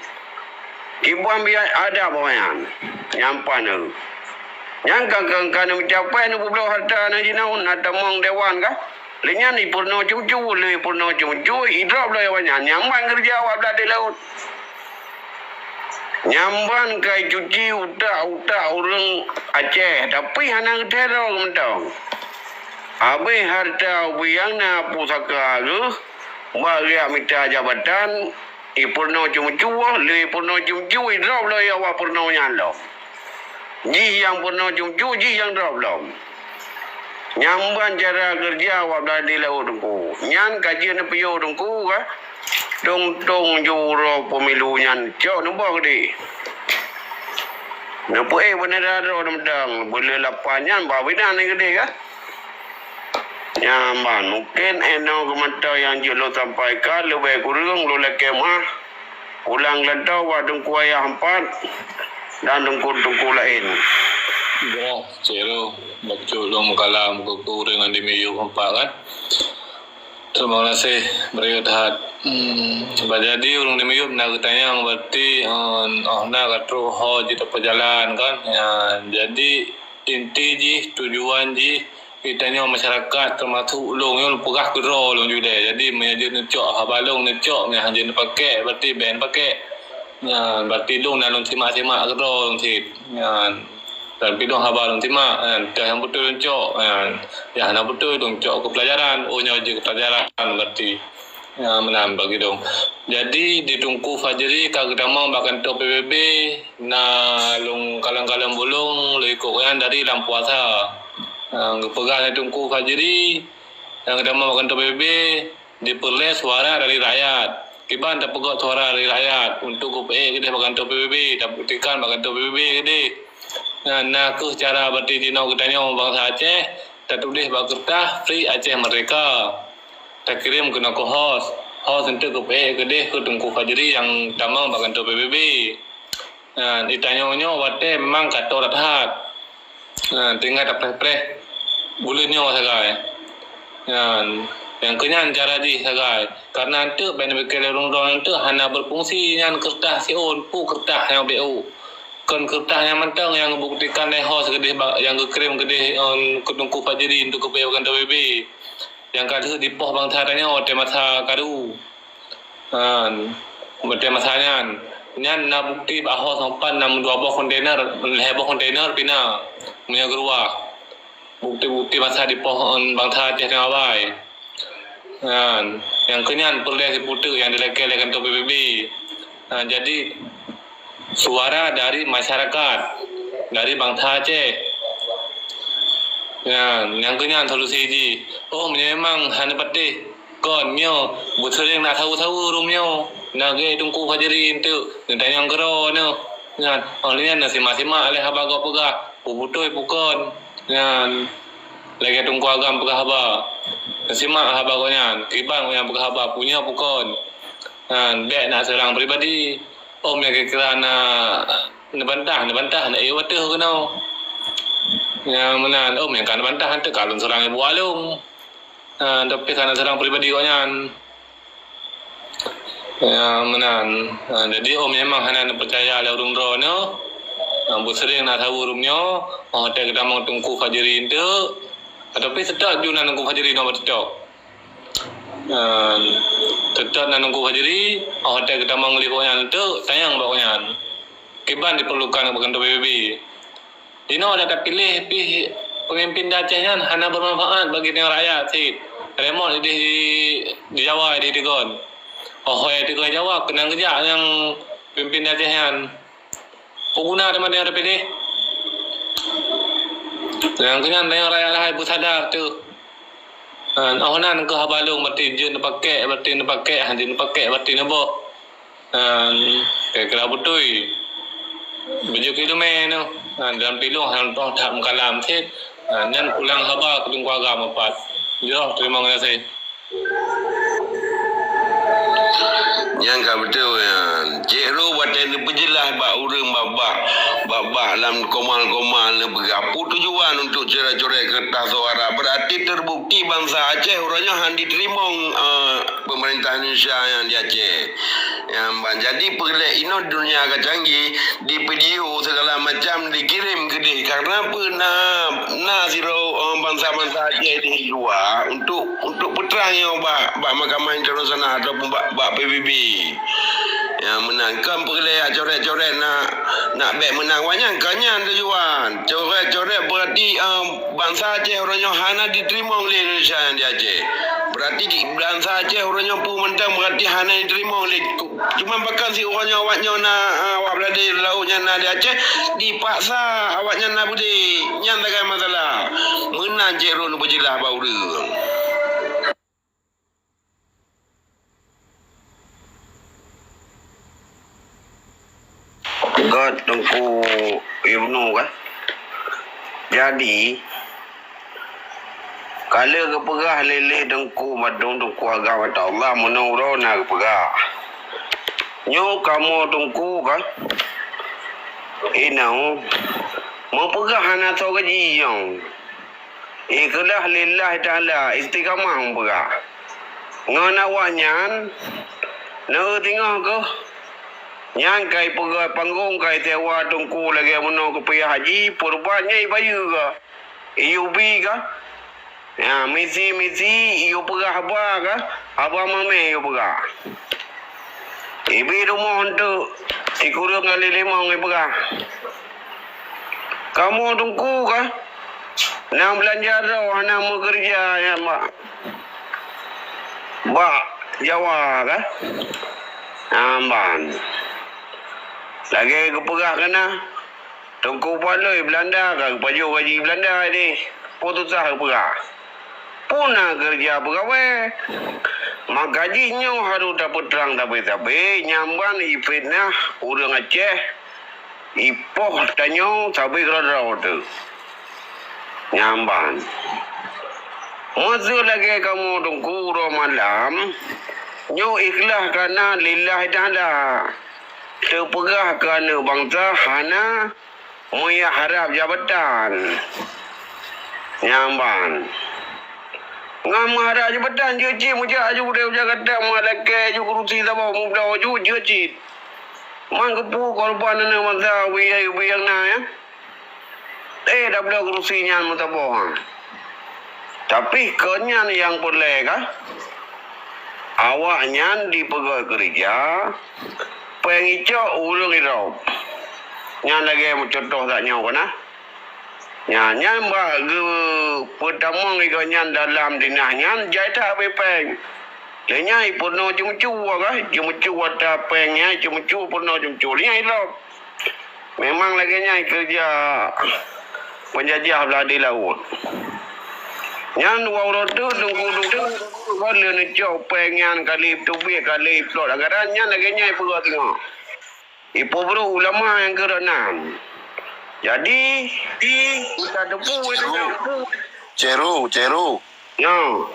Kiban biet adab awaknyan. Nyan pan eu. Nyan ka, ka, ka neumeucapai neupeubloe hareuta neuh jinoe, na tamong dewan ka. Lé nyan ipeurunoe ceumeucue, lé ipeurunoe ceumeucue, idrop lom awaknyan. Nyan ban keureuja awak blah di laôt. Nyan ban ka icuci utak-utak ureuëng Aceh, tapi hana geuthèe droe mantong. Habéh hareuta ubé nyang na pusaka geuh, bak geujak mita jabatan, ipeurunoe ceumeucue, lé ipeurunoe ceumeucue, idrop lom awak peurunoe nyan lom. Jih nyang peurunoe ceumeucue, jih nyang drop lom. Nyan ban cara keureuja awak blah di laôt Teungku. Nyan ka jeuet neupiôh Teungku ka. Tong-tong ju uroe pemilu nyan cok neuboh keudeh. Neupeuék beunara droe neumeuteung, beuleueh lapan nyan ba bidan keudeh ka. Nyan ban, mungken inoe keumantöng nyang jeuet lôn sampaikan, leubeh kureueng lôn lakée meu'ah. Ulang lantau bak Teungku Ayah Empat dan teungku-teungku laén. Dah, Cik Ro, bacut lôn meukalam keu ureueng di miyueb Empat kan. Terima kasih, beureukat that. Hmm, bah jadi ureueng di miyueb na geutanyong, berarti, eh, oh na ka trok ho jeuet tapeujalan kan. Ya, jadi inti jih, tujuan jih, Geutanyoe masyarakat, teumasok ulôn, nyoe peugah keudroe lôn ju lé. Jadi, meunyoe jeuet neucok haba lôn, neucok, meunyoe hana jeuet neupakék, berarti bèk neupakék. Nyan, berarti lôn na lôn simak-simak keudroe lôn cit. Nyan, dan pidong haba lôn simak, nyan, teuh nyang beutôi lôn cok, nyan, nyang hana beutôi lôn cok keu peulajaran. Oh, nyoe jeuet keu peulajaran, berarti. Nyan, meunan bagi lôn. Jadi, di Teungku Fajri ka geutamong bak kantô P B B, na lôn kalon-kalon bulong lôn ikot nyan dari lam puasa. Ha, geupeugah lé Teungku Fajri, nyang geutamong bak kantô P B B, dipeureulee suara dari rakyat. Kiban tapeugot suara dari rakyat untuk geupeuék keudeh bak kantô P B B, tabuktikan bak kantô P B B keudeh. Nah, na kheueh cara berarti jinoe geutanyoe bansa Aceh, tatuléh bak keureutah Free Aceh Merdeka. Takirém keunoe keu hos. Hos untuk geupeuék keudeh keu Teungku Fajri nyang tamong bak kantô P B B. Nah, di tanyoe nyoe watèe memang ka tô that-that. Nah, tinggai tapreh-preh buleuen nyoe sagai. Nah, nyang keu nyan cara jih sagai. Karena eunteuk bèk neupike lé ureueng droe eunteuk hana berfungsi nyan keureutah siôn, peue keureutah nyang beu. Kon keureutah nyang mantong nyang geubuktikan lé hos keudeh ba-, nyang geukirém keudeh, eh, keu Teungku Fajri untuk geupeuék bak kantô P B B. Nyang ka lheueh dipoh bansa tanyoe watèe masa karu. Ha, watèe masa nyan. Nyan na bukti bak ho sopan na dua boh kontainer, lhèe boh kontainer pih na. Meunyoe geuruwah, bukti-bukti masa dipoh bansa Aceh teungoh bai. Nyan, nyang keu nyan peureulèe siputeuk nyang dilakèe lé kantô P B B. Ha, jadi, suara dari masyarakat, dari bansa Aceh. Nyan, nyang keu nyan solusi jih. Oh, meunyoe memang hana patéh, kon nyoe, beuseuring na saweue-saweue ureueng nyoe. Na gèt Teungku Fajri enteuk, neutanyong keudroe nyoe. Nyan, oh lheueh nyan neusimak-simak lé haba gob peugah, peu beutôi peu kon. Nyan, lagèe Teungku Agam peugah haba. Neusimak haba gobnyan, kiban gobnyan peugah haba, peu nyoe peu kon. Nyan, bèk na seurang pribadi. Oh, meunyoe kira-kira na neubantah, neubantah, na ié watèe keunoe. Nyan meunan, oh, meunyoe ka neubantah, enteuk ka lôn seurang ié buah lôn. Ah, tapi ka na seurang pribadi gobnyan. Ya, meunan. Ah, jadi, oh, memang hana neupeucaya lé ureueng droeneuh. Ah, beuseuring na saweue ureueng nyoe, oh, watèe geutamong Teungku Fajri enteuk. Ah, tapi seutôt ju na Teungku Fajri nyoe bak TikTok. Ah, seutôt na Teungku Fajri, oh, watèe geutamong lé gobnyan enteuk, tanyong bak gobnyan. Kiban diperlukan bak kantô P B B. Jinoe adak tapiléh pih peumimpin di Aceh nyan hana beumanfaat bagi tanyoe rakyat cit. Remot idéh di, di Jawa idéh digon. Oh, hôi digon Jawa keunan geujak nyang peumimpin di Aceh nyan. Peue guna teuma tanyoe tapiléh? Nyang keunan tanyoe rakyat hai beusadar teuh. Ha, oh nan keuh haba lôn, berarti jeuet neupakèk, berarti neupakèk, ha, jeuet neupakèk, berarti neuboh. Ha, kira-kira beutôi. Beujeuet keu ileumèe nyoe. Ha, dalam piloh hana toh that meukalam cit. Ha, nyan pulang haba keu Teungku Agam Apat. Jroh, terima kasih. Nyang ka beutôi nyan. Cék Roh watèe neupeujeulaih bak ureueng bak-bak, bak-bak lam komal-komal neupeugah, peue tujuan untuk coret-coret keureutah suara. Berarti terbukti bansa Aceh uroe nyoe han jiteurimong, eh, pemerintah Indonesia nyang di Aceh. Nyang ban jadi peureulèe inoe dunia ka canggih, di video segala macam dikirém keudéh. Karena peue na, na sidroe, eh, bansa-bansa Aceh di luwa untuk, untuk peutrang nyoe bak, bak mahkamah internasional ataupun bak, bak P B B. Nyang meunan kon peureulèe coret-coret nak, nak bèk meunang awak nyan, kon nyan tujuan. Coret-coret berarti, eh, bansa Aceh uroe nyoe hana jiteurimong lé Indonesia nyang di Aceh. Berarti di, bansa Aceh uroe nyoe peue mantong berarti hana jiteurimong lé. Cuma pakon si uroe nyoe awak nyoe na, ah, awak Bladé laôt nyan na di Aceh, dipaksa awak nyan na beudé. Nyan sagai masalah. Meunan Cék Roh neupeujeulaih bak ureueng. Göt Teungku Ibnu kan. Jadi, ka lheueh geupeugah lé, lé Teungku Madung, Teungku Agam Atta Allah, meunoe uroe na geupeugah. Nyoe kamoe Teungku kan, inong meupeugah hana soe geuji nyong. Ikhlaih lillahi ta'ala, istiqamah meupeugah. Ngon awak nyan, neueu singoh keuh. Nyan ka ipeugöt panggong, ka isewa teungku lagèe meunoe keupiah haji, peurebat nyan ibayeue ka. Iyue bi ka. Ya, misi-misi, iyue peugah haba ka, haba mamèh iyue peugah. Ibi rumoh eunteuk, sikureueng kali limong ipeugah. Kamoe teungku ka, na beulanja droe hana meukeureuja nyan bak, bak Jawa ka. Nyan ban. Lagèe geupeugah keunan, Teungku Palui Beulanda ka geupajoh gaji Beulanda deh. Peue susah geupeugah. Peue na keureuja peugawèe. Maka jih nyoe harôh tapeutrang sabe-sabe, nyan ban ifiteunah ureueng Aceh, ipoh tanyoe sabe keudroe-droe teuh. Nyan ban. Meuseu lagèe kamoe teungku uroe malam, nyoe ikhlas kana lillahi ta'ala. Teupeugah keu aneuk bansa hana meuharab jabatan. Nyan ban. Ngon meuharab jabatan, jeuet cit meujak aju udép Jakarta, meuhat lakèe aju keurusi saboh, mubloe aju, jeuet cit. Man keupeue korban aneuk bansa ubé, ubé nyang na, ya? Eh, tabloe keurusi nyan meusaboh, ha. Tapi kon nyan nyang peureulèe ka, awak nyan dipeugöt keureuja, Péng icok ureuëng irôb. Nyan lagée meucuntoh that nyoe kana. Nyan, nyan bah geupeutamong lé gobnyan dalam dinah nyan jai that habéh péng. Lé nyan ipeurunoe ceumeucue ka, ceumeucue ata péng nyan, ceumeucue peurunoe ceumeucue. Lé nyan irôb. Memang lagée nyan keureuja peunjajah blah di laôt. Nyan dua uroe teuk teungku-teungku kon lé neucok péng nyan kali teubiet kali plot anggaran nyan lagée nyan ipeugah teungoh. Ipeubroh ulama nyang keureunan. Jadi, di kita teupeu Ceru, ceru. Nyoe.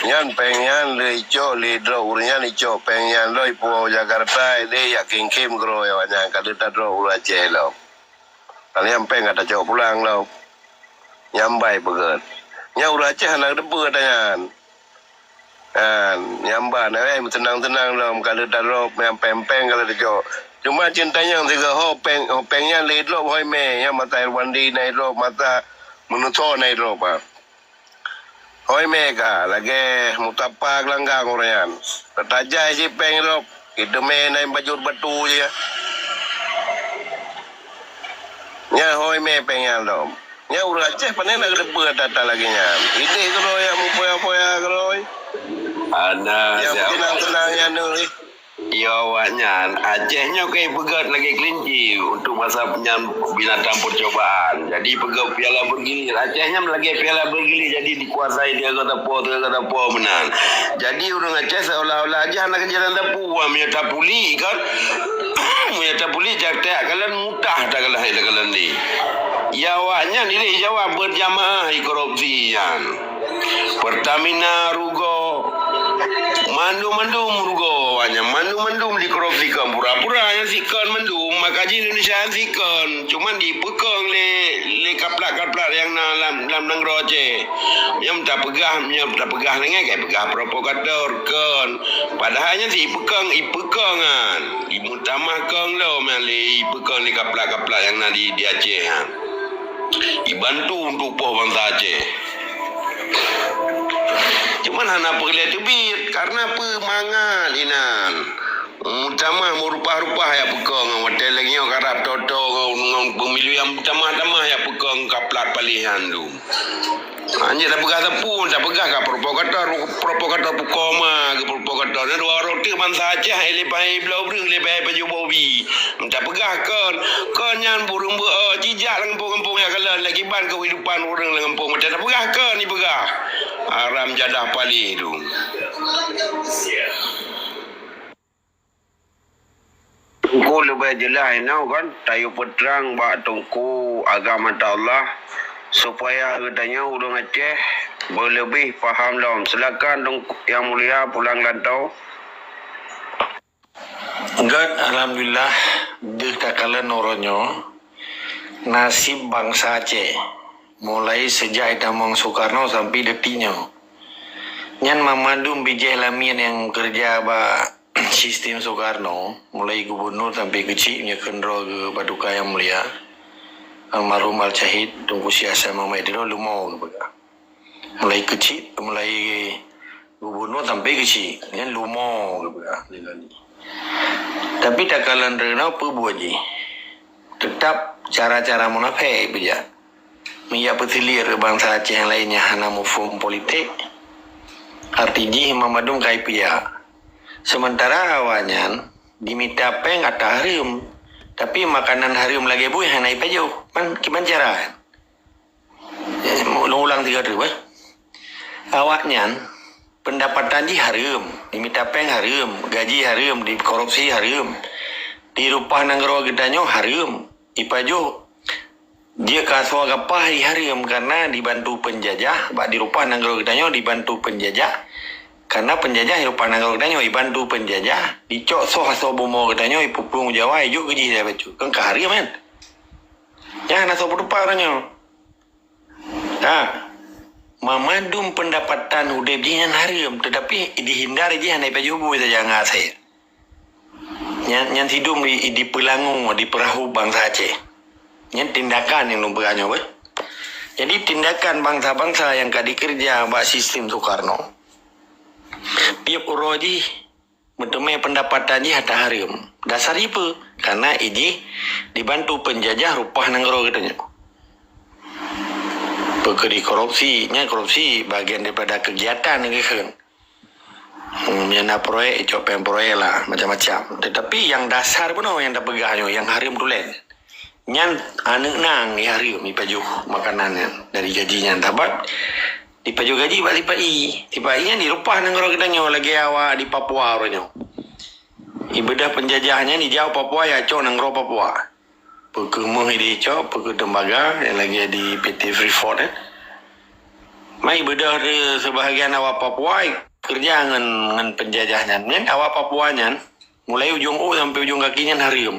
Nyan péng nyan lé icok lé droe ureuëng nyan icok péng nyan lom ipuwoe Jakarta ideh yak khém-khém keudroe awaknyan ka lheueh tadroe ureuëng Aceh lom. Ka lheueh péng ka tacok pulang lom. Nyan bai peugét. Nyan ureuëng Aceh hana teupeue ata nyan. Kan, nyang ba na, eh, meuteunang-teunang lom, ka lheueh tadrob nyang péng-péng ka lheueh tacok. Cuma cit tanyong sigoe ho péng, ho péng nyan lé drob hôi mé, nyang masa Irwandi na drob, masa Meuneuso na drob, ah. Hôi mé ka, lagée mutapa geulanggang ureuëng nyan. Tajai cit péng drob, iteumé na bajur batu jih. Nyan hôi mé péng nyan lom. Nyan ureuëng Aceh pane na geuteupeue ata-ata lagée nyan. Ideh keudroe nyang mupoya-poya keudroe. Ana nyang siapa? Tenang-tenang nyan nuri. Yo awaknyan, Aceh nyoe ka ipeugét lagée kelinci untuk masa nyan binatang percobaan. Jadi peugét piala bergilir. Aceh nyan lagée piala bergilir jadi dikuasai tiga kata po, tiga kata po meunan. Jadi ureuëng Aceh seolah-olah aja hana keujalan tapu, meunyoe tapuli kan. Meunyoe tapuli jak tak kalan mutah tak kalah, tak kalan di. Ya awaknyan ilée jawab berjamaah i korupsi nyan. Pertamina rugoe, mandum-mandum rugoe awaknyan, mandum-mandum dikorupsikan. Pura-pura nyang sikon mandum, maka jih Indonesia nyang sikon. Cuman dipeukong lé, lé kaplak-kaplak nyang na lam, lam nanggroe Aceh. Nyang tapeugah, nyang tapeugah lagée kai peugah provokator kon. Padahai nyan si ipeukong, ipeukong kan. Imeutamah kong lom nyang lé ipeukong lé kaplak-kaplak nyang na di, di Aceh kan. Ibantu untuk poh bansa Aceh. Cuman hana peureulée teubiet karena peumangat inan. Meutamah meurupah-rupah ya peukong watée lagée nyoe karab toto ngon pemilu nyang meutamah-tamah ya peukong kaplak palih nyan tu. Anjir tapeugah teupeu, tapeugah ka provokator, provokator pukoma ke provokator. Nyan dua roti bansa Aceh, eh, lepai bloe breuh, lepai paju bobi. Tapeugah kon, kon nyan burung beu, eh, jijak lam gampông-gampông ya kalan lagi ban kehidupan ureuëng lam gampông. Macam tapeugah kon dipeugah. Haram jadah palih tu. Teungku leubeh jeulaih inoe kan, tayue peutrang bak Teungku agama Allah, supaya geutanyoe ureuëng Aceh beuleubeh paham lom. Silakan Teungku Yang Mulia pulang lantau. Gét, alhamdulillah, deuh takalon uroe nyoe, nasib bansa Aceh, mulai seujak itamong Soekarno sampai detik nyoe. Nyan mamandum bijéh lamiet nyang keureuja bak sistem Soekarno, mulai gubunur sampai keuchik meunyoe kheun droe geuh Paduka Yang Mulia, almarhum Al-Syahid Teungku Syekh Hasan Muhammad Idris leumo geupeugah. Mulai keuchik, mulai gubunur sampai keuchik, nyan leumo geupeugah lé kali. Tapi takalon droeneuh peue buet jih? Teutap cara-cara munafék peujak. Meujak peusilir keu bansa Aceh nyang laén nyang hana muphom politik, arti jih mamandum ka ipiyak. Seumeuntara awaknyan jimita péng ata hareuem, tapi makanan hareuem lagée buih hana ipajoh. Man, kiban cara? Eh, lôn ulang sigoe teuk, eh. Awaknyan peundapatan jih hareuem, jimita péng hareuem, gaji hareuem, dikorupsi hareuem. Di rupah nanggroe geutanyoe hareuem, ipajoh jeuet keu asoe gapah di hareuem, karena dibantu peunjajah, bak di rupah nanggroe geutanyoe dibantu peunjajah. Karena peunjajah di rupah nanggroe geutanyoe ibantu peunjajah, dicok soh asoe bumoe geutanyoe, ipuplueng Jawa, ijok keu jih daripada bacut. Kan ka hareuem kan? Nyan hana soe peutupat uroe nyoe. Ha, mamandum peundapatan udeb jih nyan hareuem, teutapi dihindari jih hana ipajoh bu sajan ngon asèe. Nyan, nyan sidum di, dipeulangue, dipeurahub bansa Aceh. Nyan tindakan nyang lôn peugah nyoe, beuh. Jadi, tindakan bansa-bansa nyang ka dikeureuja bak sistem Soekarno, tieb uroe jih meuteumé peundapatan jih ata hareuem. Dasar jih peue? Karena ijih dibantu peunjajah rupah nanggroe geutanyoe. Peukeuh dikorupsi, nyan korupsi bagian daripada kegiatan geuh kheun. Hmm, nyang na proyek, icok péng proyek lah, macam-macam. Tetapi nyang dasar bunoe nyang tapeugah nyoe, nyang hareuem tulen. Nyan aneuk nang nyang hareuem ipajoh makanan nyan dari gaji nyan. Sabab dipajoh gaji bak sipa-i. Sipa-i nyan dirupah nanggroe geutanyoe lagèe awak di Papua uroe nyoe. Ibeudôh peunjajah nyan ijak u Papua, icok nanggroe Papua. Peukeuh méuh ideh icok, peukeuh tembaga, nyang lagèe di P T Freeport, eh. Mai beudôh di seubahagian awak Papua keureuja ngon, ngon peunjajah nyan. Nyan awak Papua nyan, mulai ujong ôk sampai ujong gaki nyan hareuem.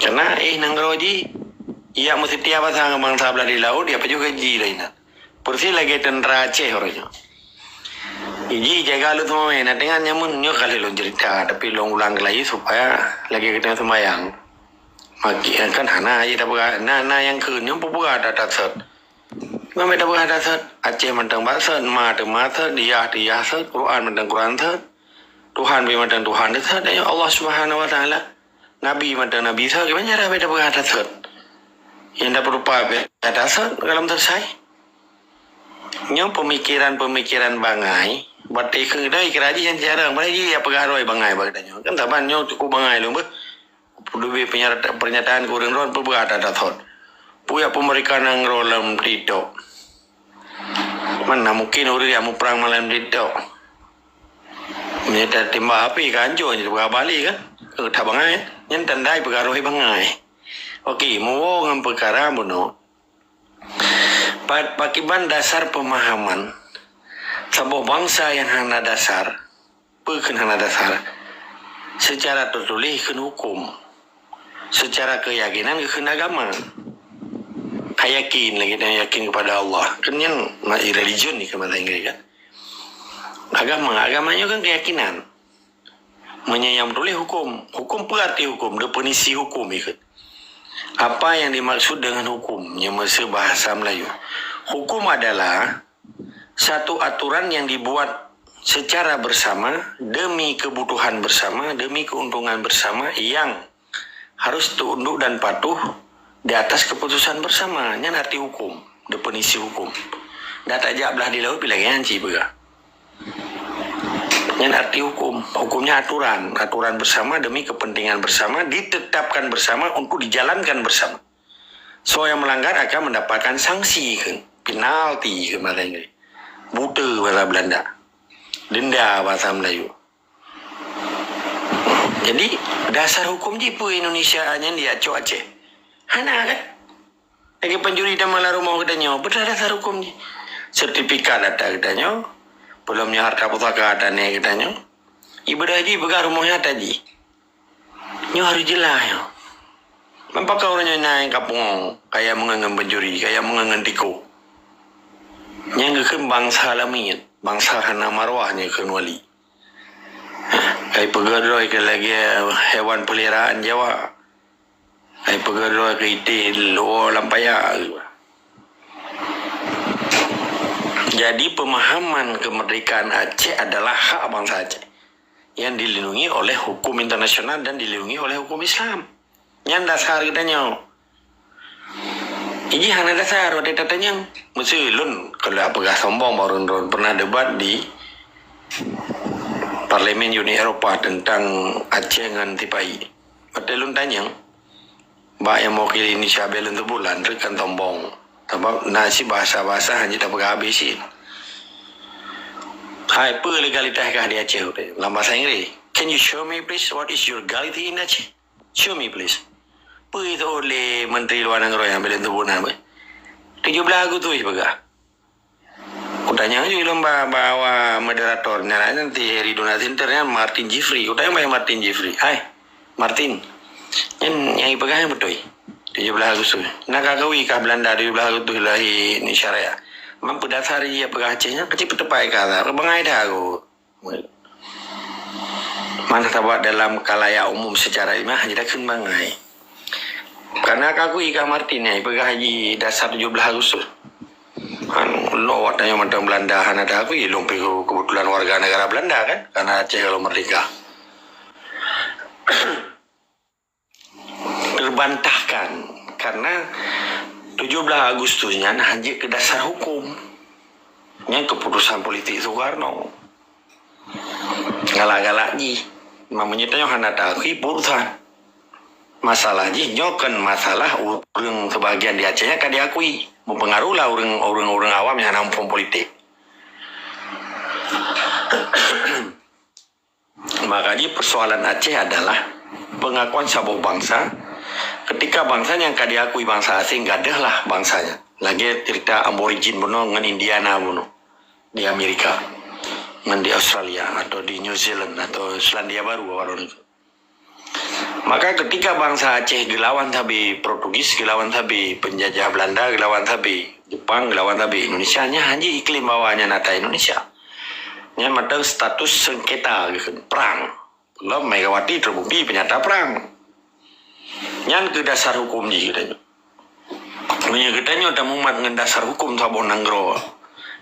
Karena, eh, nanggroe jih, ijak meuseutia basa ngon bansa blah di laôt, ijak pajoh gaji lom inan. Persis lagèe teuntra Aceh uroe nyoe. Ijih jaga lôn seumawé, na teungoh nyamun nyoe ka lheueh lôn ceurita, tapi lôn ulang keulai supaya lagèe geutanyoe seumayang. Maki-, kan hana jih tapeugah, na, na nyang kheun nyoe peue-peue ata-ata sot. Meume tapeugah ata sot, Aceh mantong bak sot, ma teuma sot, yah teu yah sot, Quran mantong Quran sot. Tuhan pih mantong Tuhan teu sot, ya Allah Subhanahu wa Taala. Nabi mantong Nabi sot, kiban cara tapeugah ata sot. Nyang tapeurupa pih ata sot, galom selesai. Nyoe peumikiran-peumikiran bangai, watèe keu dai keurajeuen jarang, padahai jih ya peugah rhoi bangai bak geutanyoe. Kan saban nyoe cukup bangai lom beuh. Leubeh peunyata-, pernyataan keu ureueng droen peugah ata-ata thot. Peue yak peumerdeka nanggroe lam TikTok. Mana mungkin ureueng yak muprang malam TikTok. Meunyoe tatimbak api ka hancô, jadi peugah balik kan. Keu that bangai, nyan tandai peugah rhoi bangai. Oke, muwoe ngon peukara bunoe. Pa-, pakiban dasar pemahaman saboh bansa nyang hana dasar, peue kheun hana dasar? Secara tertuléh kheun huköm, secara keyakinan kheun agama. Ka yakin lagèe nyan yakin kepada Allah. Kan nyan ma-, religion ni keu bahasa Inggris kan. Agama, agama nyoe kan keyakinan. Meunyoe nyang tuléh huköm, huköm peue arti huköm? Definisi huköm ikheun. Apa yang dimaksud dengan hukum? Nyoe meuseu bahasa Melayu. Hukum adalah satu aturan yang dibuat secara bersama demi kebutuhan bersama, demi keuntungan bersama yang harus tunduk dan patuh di atas keputusan bersama. Nyan arti hukum, definisi hukum. Dak tajak blah di laôt pih lagèe nyan cit peugah. Nyan arti hukum. Hukumnya aturan. Aturan bersama demi kepentingan bersama, ditetapkan bersama untuk dijalankan bersama. Soe nyang melanggar akan mendapatkan sanksi kheun, penalti kheun bahasa Inggris. Buta bahasa Belanda. Denda bahasa Melayu. Jadi, dasar hukum jih peue Indonesia nyan diacok Aceh? Hana kan? Lagèe pencuri teuma lam rumoh geutanyoe, peue dasar huköm jih? Sertifikat ata geutanyoe, peulom nyoe harta pusaka ata nèk geutanyoe. Ibadah jih peugah rumoh nyoe ata jih. Nyoe harus jeulaih nyoe. Meupakat ureueng nyoe na nyang ka pungo, kaya meungon ngon pencuri, kaya meungon ngon tiko. Nyang geukheun bansa lamiet, bansa hana marwah nyang kheun wali. Kai peugah droe keu lagèe hewan peliharaan Jawa. Hai peugah droe keu iték luwoe lam paya. Jadi, pemahaman kemerdekaan Aceh adalah hak bangsa Aceh yang dilindungi oleh hukum internasional dan dilindungi oleh hukum Islam. Nyan dasar geutanyoe. Ijih hana dasar watèe tatanyong. Meuseu lôn kalau peugah sombong bak ureueng droen pernah debat di Parlemen Uni Eropa tentang Aceh ngon Sipa-i. Watèe lôn tanyong, bak nyang mewakili Indonesia bèk lôn seubut lah, nyan kan sombong. Sabab na cit bahasa-bahasa hana tapeugah habéh cit. Hai, peue legalitas kah di Aceh? Lam bahasa Inggris. Can you show me please what is your legality in Aceh? Show me please. Peue itu lé menteri luar nanggroe nyang bèk lôn seubut nan beuh? Tujoh blah Agustus peugah. Kutanyong ju lom ba, ba awak moderator nyan, nanti Heri Donald Center nyan Martin Jeffrey. Kutanyong bak Martin Jeffrey. Hai, Martin. Nyan nyang ipeugah nyan beutôi. Tujoh blah Agustus. Na ka kawi kah Belanda tujoh blah Agustus lahé Indonesia Raya. Man peue dasar jih peugah Aceh nyan, pasti peuteupat ka. Bangai that aku. Mana sabab dalam khalayak umum secara ilmiah hana takheun bangai. Karena ka akui kah Martin nyan, peugah jih dasar tujoh blah Agustus. Anu, Lôn awak tanyoe mantong Belanda hana taakui, lôn pih kebetulan warga negara Belanda kan, karena Aceh kalau merdeka. Terbantahkan, karena tujuh belas Agustus nyan hana jeuet keu dasar hukum. Nyan keputusan politik Soekarno. Galak-galak jih. Meunyoe tanyoe hana taakui, peue urusan. Masalah jih nyoe kan masalah ureuëng sebagian di Aceh nyan ka diakui. Mempengaruh lah ureuëng, ureuëng-ureuëng awam nyang hana muphom politik. Maka jih persoalan Aceh adalah pengakuan saboh bangsa. Ketika bangsa nyang ka diakui bangsa asing, gadôh lah bangsa nyan. Lagée cerita Aborigin bunoe ngon Indiana bunoe di Amerika, ngon di Australia atau di New Zealand atau Selandia Baru baru nyoe. Maka ketika bangsa Aceh geulawan sabe Portugis, geulawan sabe penjajah Belanda, geulawan sabe Jepang, geulawan sabe Indonesia, nyan hana jeuet iklaim bahwa nyan ata Indonesia. Nyan mantong status sengketa geukheun, perang. Lom Megawati terbukti penyata perang. Nyan keu dasar hukum jih geutanyoe. Meunyoe geutanyoe tamumat ngon dasar hukum saboh nanggroe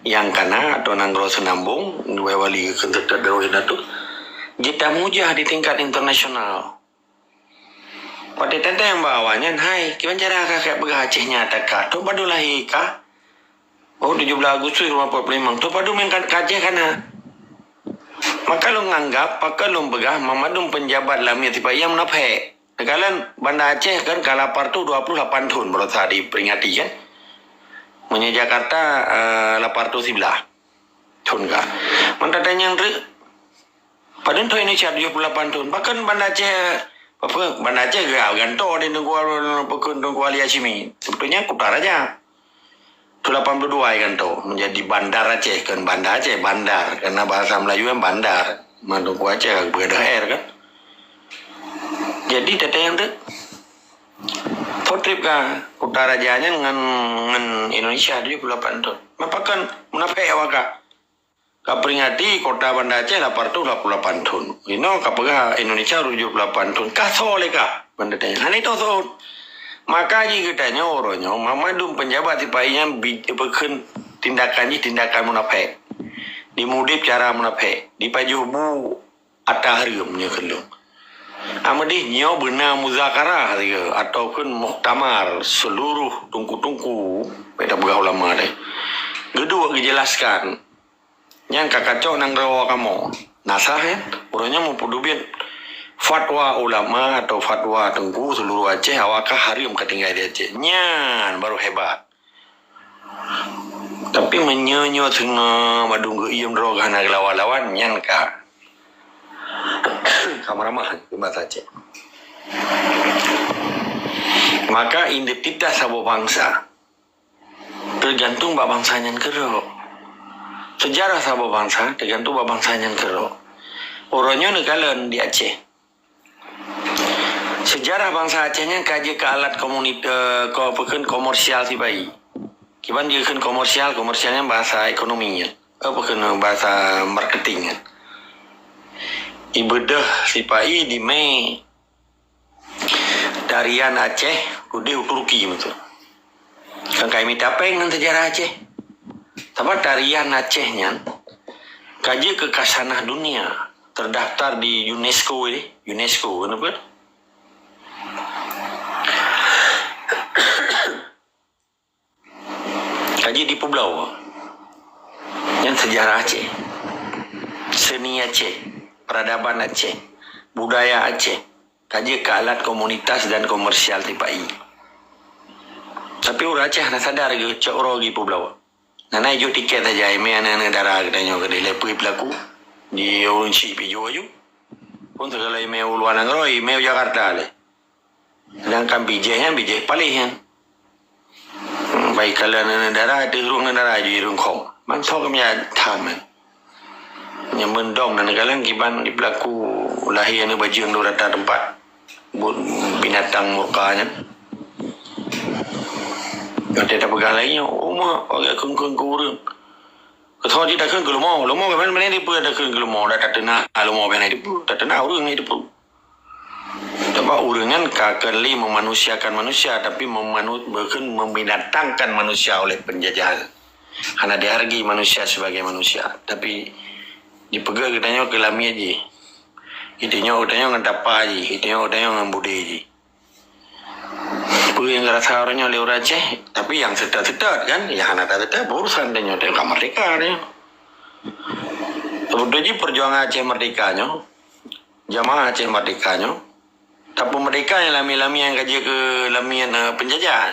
nyang kana atau nanggroe seunambong, dua wali keu teutab darah indatu, jeuet tamujah di tingkat internasional. Watée teuntang bak awaknyan, "Hai, kiban cara kah ka peugah Aceh nyan ata kah? Toh padub lahé kah?" "Oh, tujuh belas Agustus lima puluh lima." "Toh padub meunan ka Aceh kana?" Maka lôn anggap, pakon lôn peugah, mandum peunjabat lam ié sipa-i nyan munafék. Neukalon Banda Aceh kan ka lapan reutôh dua puluh lapan thon baroesa diperingati kan. Meunyoe Jakarta, eh, lapan reutôh siblaih thon ka. Mantong tanyong treuk, padub thon Indonesia tujuh puluh lapan thon. Pakon Banda Aceh, apa, Banda Aceh geugantoe di Teungku, pakon Teungku Ali Hasyimi. Sebetulnya Kuta Raja. Thon lapan puluh dua kan tu menjadi Bandar Aceh, kan Banda Aceh, bandar. Karena bahasa Melayu kan bandar. Mandum ku Aceh kan beudôh R kan. Jadi teuntang tu, thon trép ka Kuta Raja nyan ngon, ngon Indonesia tujuh puluh lapan thon. Meupakan munafék awak ka. Ka peringati kota Banda Aceh lapan reutôh dua puluh lapan thon. Inoe ka peugah Indonesia tujuh puluh lapan thon. Ka soe lé kah? Banda Aceh. Hana itoh soe. Maka jih geutanyoe uroe nyoe, mandum peunjabat sipa-i nyan bi-, beukheun tindakan jih tindakan munafék. Dimudeb cara munafék. Dipajoh bu ata hareuem nyoe kheun lôn. Ameudeh nyoe beuna muzakarah sigoe ataupun muktamar seluruh teungku-teungku, beda peugah ulama deh. Geuduek geujelaskan. Nyang ka kacok nanggroe kamoe. Na sah, ya? Uroe nyoe meupeudeubiet fatwa ulama atau fatwa teungku seluruh Aceh awak ka hareuem ka tinggai di Aceh. Nyan baru hebat. Tapi meunyoe nyoe teungoh mandum geuiem droe hana geulawan-lawan, nyan ka, ka meuramah keu bangsa Aceh. Maka identitas saboh bangsa teugantung bak bangsa nyan keudroe. Sejarah saboh bangsa teugantung bak bangsa nyan keudroe. Uroe nyoe neukalon di Aceh. Sejarah bangsa Aceh nyan ka jeuet keu alat komunit-, eh, ko-, peukheun komersial sipa-i. Kiban jikheun komersial, komersial nyan bahasa ekonomi nyan. Eh, peukheun bahasa marketing nyan. Ibeudôh sipa-i dimé tarian Aceh udeh u Turki meutu. Kan ka imita péng ngon sejarah Aceh. Sabab tarian Aceh nyan ka jeuet keu kasanah dunia, terdaftar di UNESCO ni, UNESCO kan apa? Ka jeuet dipeubloe. Nyan sejarah Aceh. Seni Aceh, peradaban Aceh, budaya Aceh. Ka jeuet keu alat komunitas dan komersial sipa-i. Tapi ureuëng Aceh hana sadar geucok uroe geupeubloe. Hana ijok tiket saja, imé aneuk-aneuk dara geutanyoe keudeh lé peue peulaku. Di ureuëng chik pih jok aju. Pun segala imé u luwa nanggroe, imé u Jakarta lé. Sedangkan bijéh nyan, bijéh paléh nyan. Hmm, baik kala aneuk-aneuk dara, teuh ureuëng dara aju ureuëng khong. Mantong kami ya tham nyan. Nyang beundong dan galeng kiban di peulaku lahé aneuk bajeueng di rata teumpat. Buet binatang murka nyan. Watée tapeugah lagée nyoe, uma, pagai kheun-kheun keu ureuëng. Keusoe jih takheun keu leumo, leumo keuben-ben dipeue takheun keu leumo, dak tateuna leumo ben dipeue, tateuna ureuëng dipeue. Sabab ureuëng nyan ka keu lé memanusiakan manusia, tapi memanu-, bahkan membinatangkan manusia oleh penjajah. Hana dihargai manusia sebagai manusia, tapi dipeugah geutanyoe keu lamiet jih. Geutanyoe, geutanyoe ngon tapa jih, geutanyoe, geutanyoe ngon budé jih. Peue nyang geurasa uroe nyoe lé ureuëng Aceh, tapi nyang seutôt-seutôt kan, nyang hana taseutôt, urusan tanyoe, tanyoe ka merdeka tanyoe. Sebeutôi jih perjuangan Aceh merdeka nyoe, jamaah Aceh merdeka nyoe, tapeumerdeka nyang lamiet-lamiet nyang ka jeuet keu lamiet, eh, penjajah.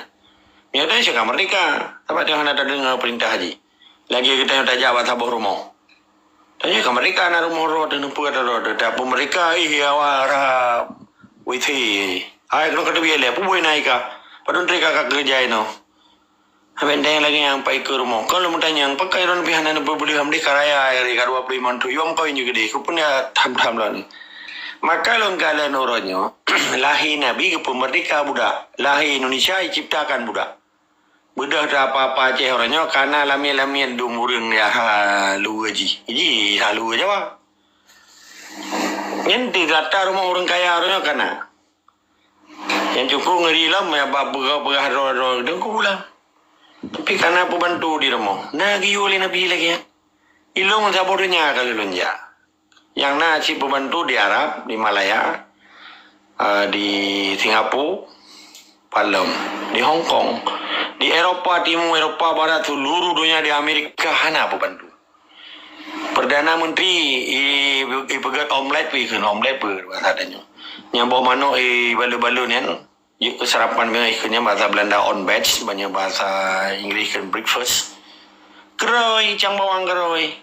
Nyoe tanyoe ka merdeka, sabab tanyoe hana tadeungoe peurintah jih. Lagée geutanyoe tajak bak saboh rumoh. Tanyoe ka merdeka na rumoh droe teuh, neupeu droe teuh, tapi merdeka ih awak rab wisi. Hai keunoe ka teubiet lé, peue buet na ika? Padum tré ka ka keureuja inoe. Habéh tanyoe lagée nyang pai keu rumoh. Kon lôn meutanyong, pakon droe pih hana neupeubeuleuh, alhamdulillah ka raya, ka dua puluh lima tujoh, yom kawin ju keudeh. Keupeue na tham-tham lôn ni? Maka lôn kalon uroe nyoe, lahé Nabi geupeumeurdeka budak, lahé Indonesia jiciptakan budak. Beudôh teuh apa-apa Aceh uroe nyoe kana lamiet-lamiet dum ureuëng ya ha luweue jih. Jih ha luweue Jawa. Nyan di rata rumoh ureuëng kaya uroe nyoe kana. Nyang cukup ngeri lom ya bak peugah-peugah droe-droe deungku lah. Tapi kana peubantu di rumoh. Na geuyue lé Nabi lagée nyan. Ilong saboh donya ka lôn jak. Nyang na cit peubantu di Arab, di Malaya, eh, di Singapura, palem, di Hong Kong, di Eropa Timu, Eropa Barat, seluruh dunia, di Amerika hana peubantu. Perdana Menteri i, i peugét omelet pi kheun, omelet pi bahasa tanyoe. Nyang boh manok i balon-balon nyan, jeuet keu sarapan bangai kheun nyan bahasa Belanda ontbijt, banyak bahasa Inggris kheun breakfast. Keurôi, cang bawang keurôi.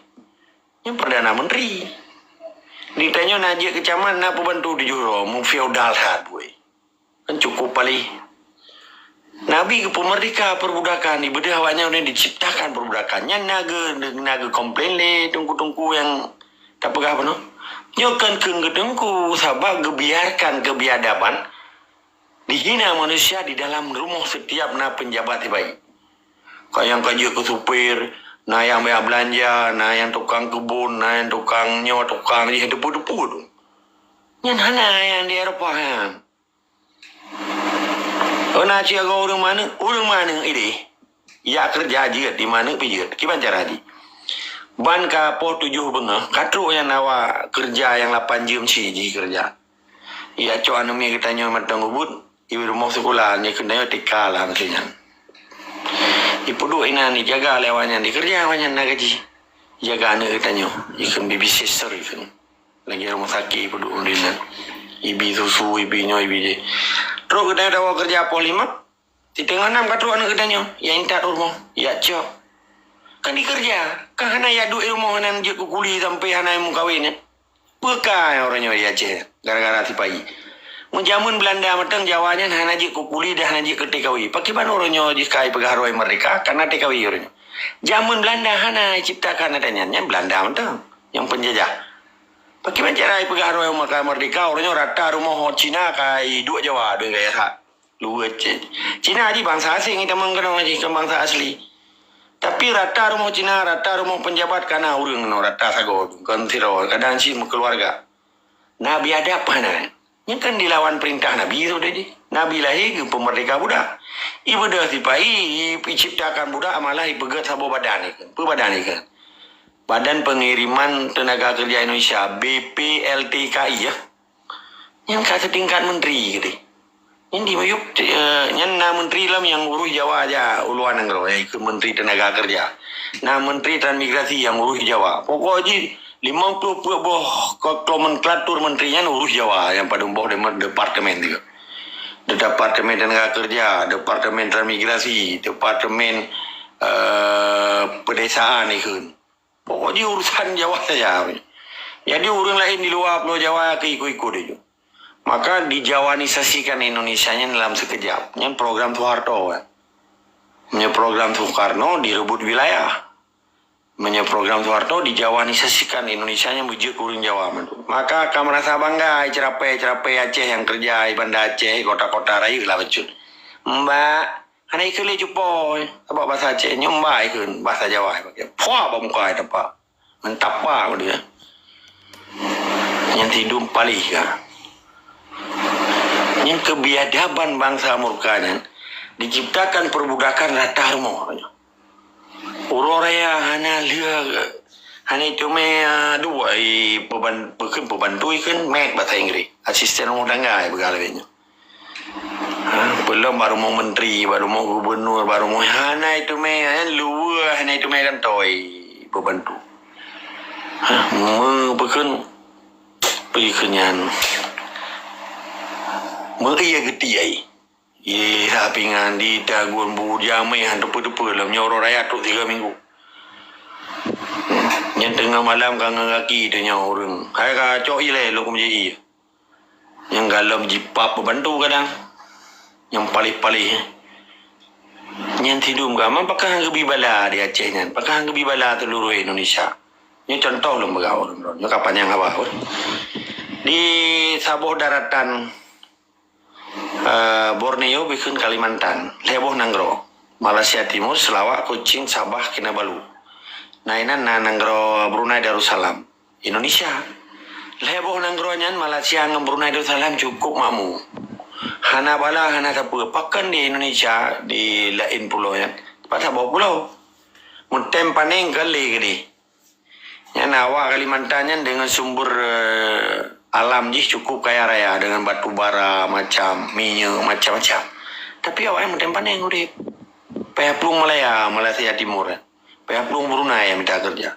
Nyan Perdana Menteri. Di tanyoe na jeuet keu camat na peubantu tujoh droe, mu feodal that buet. Kan cukup paléh. Nabi geupeumeurdeka perbudakan, ibeudôh awaknyan uroe nyoe diciptakan perbudakan. Nyan na geu-, na geukomplain lé teungku-teungku nyang tapeugah bunoe. Nyoe kan keu geuteungku sabab geubiarkan kebiadaban dihina manusia di dalam rumoh setiap na peunjabat sibaék. Ka nyang ka jeuet keu supir, na nyang banyak beulanja, na nyang tukang keubon, na nyang tukang nyoe, tukang jih, teupeu-teupeu tu. Nyan hana nyang di Eropa nyan. Oh, na cit agoe ureuëng manök, ureuëng manök ideh. Yak keureuja jeuet di manök pih jeuet. Kiban cara jih? Ban ka poh tujoh beungoh, ka trok nyang nawa keureuja nyang lapan jeuem cit jih keureuja. Yak cok aneuk miet geutanyoe mantong ubit, i rumoh sikula, nyoe keunoe tika lah meusti nyan. Ipeuduek inan, ijaga lé awaknyan, ikeureuja awaknyan na gaji. Ijaga aneuk geutanyoe, ikheun babysitter ikheun. Lagée rumoh sakét peuduek ureuëng nyan. Ibi susu, ibi nyoe, ibi jih. Trok geutanyoe tawoe keureuja poh lima, siteungoh nam ka trok aneuk geutanyoe, ya intat u rumoh, ya cok. Kan ikeureuja, kan hana ya duek i rumoh nan jeuet keu kuli sampoe hana meukawen nyan. Peue ka uroe nyoe di Aceh gara-gara sipahi? Meujameun Beulanda mantong Jawa nyan hana jeuet keu kuli dan hana jeuet keu T K W. Pakriban uroe nyoe jih ka ipeugah droe meurdeka, kana T K W uroe nyoe. Jameun Beulanda hana iciptakan ata nyan, nyan Beulanda mantong nyang peunjajah. Pakriban cara ipeugah droe maka meurdeka, uroe nyoe rata rumoh Cina ka iduek Jawa, deuh gaya that. Luweuh Cina jih bansa asing, itamong keunoe jih kon bansa asli. Tapi rata rumoh Cina, rata rumoh peunjabat kana ureuëng keunoe, rata sagoe, kon sidroe, kadang cit meukeuluwarga. Na biadab hana. Nyan kan dilawan peurintah Nabi tu tadi. Nabi lahé geupeumeurdeka budak. Ibeudôh sipahi, iciptakan budak malah ipeugét saboh badan ikheun. Peue badan ikheun? Badan Pengiriman Tenaga Kerja Indonesia, B P L T K I ya. Nyan ka seutingkat menteri keudeh. Nyan di Meyup, eh, nyan na menteri lom nyang urus Jawa aja u luwa nanggroe, yaitu Menteri Tenaga Kerja. Na Menteri Transmigrasi nyang urus Jawa. Pokok jih limong ploh peuet boh ko-, nomenklatur menteri nyan urus Jawa nyang padum boh de-, departemen tu. Departemen Tenaga Kerja, Departemen Transmigrasi, Departemen, eh, Pedesaan ikheun. Pokok jih urusan Jawa saja. Jadi ureuëng laén di luwa Pulo Jawa keu ikut-ikut itu. Maka dijawanisasikan Indonesia nyan dalam sekejap. Nyan program Soeharto kan. Meunyoe program Soekarno direbut wilayah. Meunyoe program Soeharto dijawanisasikan Indonesia nyan beujeuet keu ureuëng Jawa mandum. Maka ka merasa bangga ai ceurapai-ceurapai Aceh nyang keureuja ai Banda Aceh, kota-kota rayeuk lah bacut. Mbak, hana ikheun lé cupo, sabab bahasa Aceh nyoe mbak ikheun, bahasa Jawa ipakai. Pua bak muka ai tapa. Ngon tapa bak dia. Nyan sidum paléh ka. Nyan keubiadaban bansa murka nyan diciptakan perbudakan rata rumoh. Uroe raya hana lheueh, hana iteumé, ah, duek, eh, peuban-, peukheun peubantu ikheun, maid bahasa Inggris. Asisten rumah tangga, eh, peugah lagèe nyoe. Ha, peulom bak rumoh menteri, bak rumoh gubernur, bak rumoh hana iteumé, eh, luweuh hana iteumé kantô, eh, peubantu. Ha, meu peukheun, peukheun nyan. Meu iya geuti ai. Ye, tapi ngan di tagun bu jamé han teupeu-teupeu lom nyoe uroe raya trok tiga minggu. Nyan teungoh malam ka ngon gaki tanyoe ureueng. Hai ka cok ilèe lom keu meuji ie. Nyang galom jipap peubantu kadang. Nyang paléh-paléh. Nyan sidum ka, man pakon han geubi bala di Aceh nyan. Pakon han geubi bala seuluruh Indonesia. Nyoe contoh lôn peugah ureueng droe. Nyoe ka panyang haba, weh. Di saboh daratan eh, Borneo bikheun Kalimantan, lhèe boh nanggroe, Malaysia Timur, Sarawak, Kuching, Sabah, Kinabalu. Na inan na nanggroe Brunei Darussalam, Indonesia. Lhèe boh nanggroe nyan Malaysia ngon Brunei Darussalam cukup makmu. Hana bala, hana sapeue. Pakon di Indonesia, di laén pulo nyan, pat saboh pulo. Meutem panéng ka lé keudéh. Nyan awak Kalimantan nyan deungon sumber, eh, alam jih cukup kaya raya, deungon batu bara macam, minyeuk macam-macam. Tapi awaknyan meutem panéng udép. Payah plueng Malaya, Malaysia Timur, eh. Payah plueng Brunei nyang mita keureuja.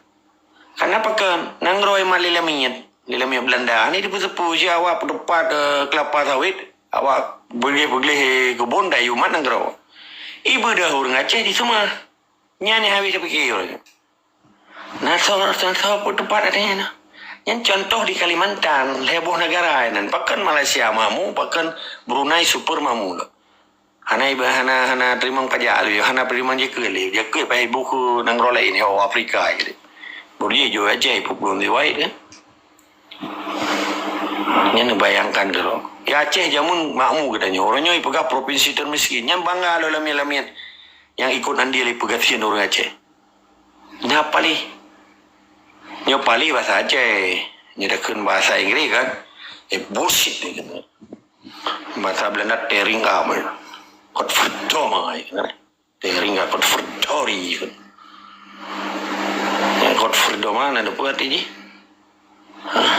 Karena pakon? Nanggroe iman lé lamiet, lé lamiet Belanda. Ni dipeuseupue si awak peuteupat, eh, kelapa sawit, awak beugléh-beugléh keubon dan umat nanggroe. Ibeudôh ureueng Aceh di seumah. Nyan nyang habéh tapike ureueng. Na soe, na soe peuteupat até nyan. Nyan contoh di Kalimantan, lhèe boh negara nyan. Pakon Malaysia makmu, pakon Brunei super makmu lom. Hana iba-, hana, hana teurimong pajak lé, hana teurimong jakeuet lé. Jakeuet payah ibu keu nanggroe laén, ho Afrika lé. Boleh jih Aceh ipeupulang riwayat kan. Nyan neubayangkan keudroe. Ya Aceh jameun makmu geutanyoe. Uroe nyoe ipeugah provinsi termiskin. Nyan bangga lom lamiet-lamiet nyang ikot andil ipeugah sien ureueng Aceh. Nyoe paléh. Nyoe paléh bahasa Aceh. Nyoe takheun bahasa Inggris kan. Eh, bullshit ni kan. Bahasa Belanda tering apa ya? Godverdomme kan. Tering apa? Godverdorie kan. Yang Godverdomme na apa arti jih? Hah.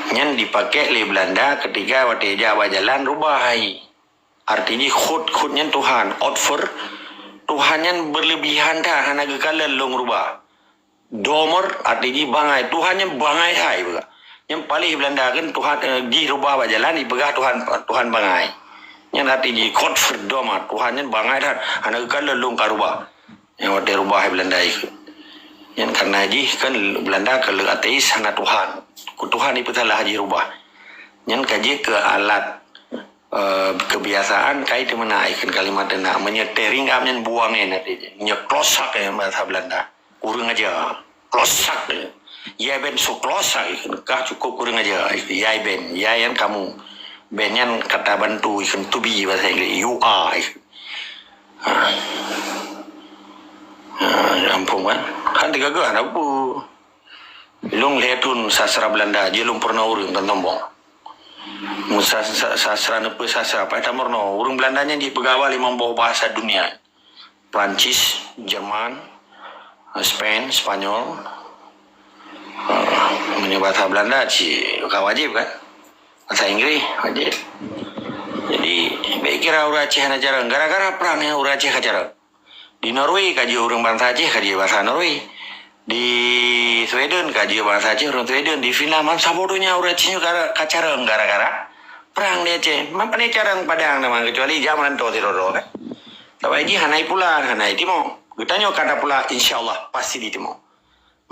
Nyan dipakai lé Belanda ketika watèe jak bak jalan rubah hai. Arti jih khot, khot nyan Tuhan. Otver, Tuhan nyan berlebihan that, hana geukalon lôn rubah. Domer, arti jih bangai. Tuhan nyan bangai hai, peugah. Nyan paléh Belanda kan Tuhan, eh, jih rubah bak jalan, ipeugah Tuhan, Tuhan bangai. Nyan arti jih Godverdomme, Tuhan nyan bangai that, hana geukalon lôn ka rubah. Nyang watèe rubah Belanda ikheun. Nyan karena jih kan Belanda ka le ateis hana Tuhan. Ku Tuhan ipeusalah jih rubah. Nyan ka jeuet keu alat, eh, kebiasaan kai teumeunak ikheun kalimat teunak. Meunyoe tering am nyan buang nyan arti jih. Meunyoe klosak nyan bahasa Belanda. Kurang aja. Klosak nyan. Yai ben so klosak ikheun. Kah cukup kurang aja. Yai ben. Yai nyan kamu. Ben nyan kata bantu ikheun to be bahasa Inggris. You are ikheun. Ha. Ha, ampôn kan. Kan teuga-ga hana peue. Lôn lhèe thôn sastra Belanda, jih lôn peurunoe ureueng kan sombong. Sa-, sa-, sastra neupeu sastra, paih tameurunoe. Ureueng Belanda nyan jipeugah awai limong boh bahasa dunia. Prancis, Jerman, Spain, Spanyol. Ha, meunyoe bahasa Belanda cit ka wajéb kan? Bahasa Inggris, wajéb. Jadi, bèk kira ureueng Aceh hana carông. Gara-gara prang nyan ureueng Aceh ka carông. Di Norway ka jeuet ureueng bansa Aceh, ka jeuet bansa Norway. Di Sweden ka jeuet bansa Aceh, ureueng Sweden. Di Finland, man saboh donya ureueng Aceh nyoe ka, ka carông gara-gara prang di Aceh. Man pane carông padang teuma, kecuali jak meurantô sidroe-droe kan. Sabab jih hana ipula, hana itimoh. Geutanyoe ka tapula, insya Allah pasti ditimoh.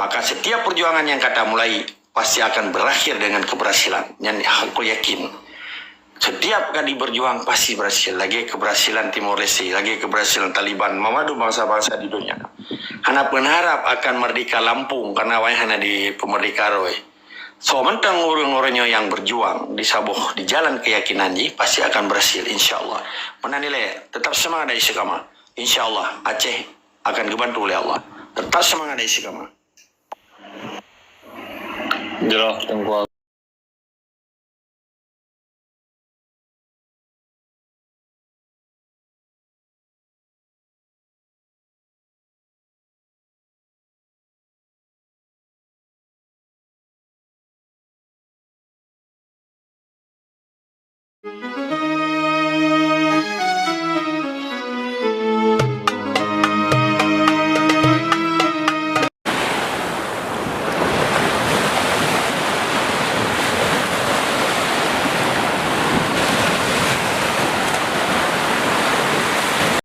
Maka setiap perjuangan yang kata mulai pasti akan berakhir dengan keberhasilan. Nyan aku yakin. Setiap kali berjuang pasti berhasil. Lagèe keberhasilan Timor Leste, lagèe keberhasilan Taliban, meumadu bansa-bansa di dunia. Hana peuharap akan merdeka lampung karena awai hana dipeumerdeka roh. So, mantong ureueng-ureueng nyoe nyang berjuang di saboh di jalan keyakinan jih pasti akan berhasil, insya Allah. Meunan ilèe, tetap semangat dan istiqamah. Insya Allah, Aceh akan geubantu lé Allah. Tetap semangat dan istiqamah. Jroh, Teungku.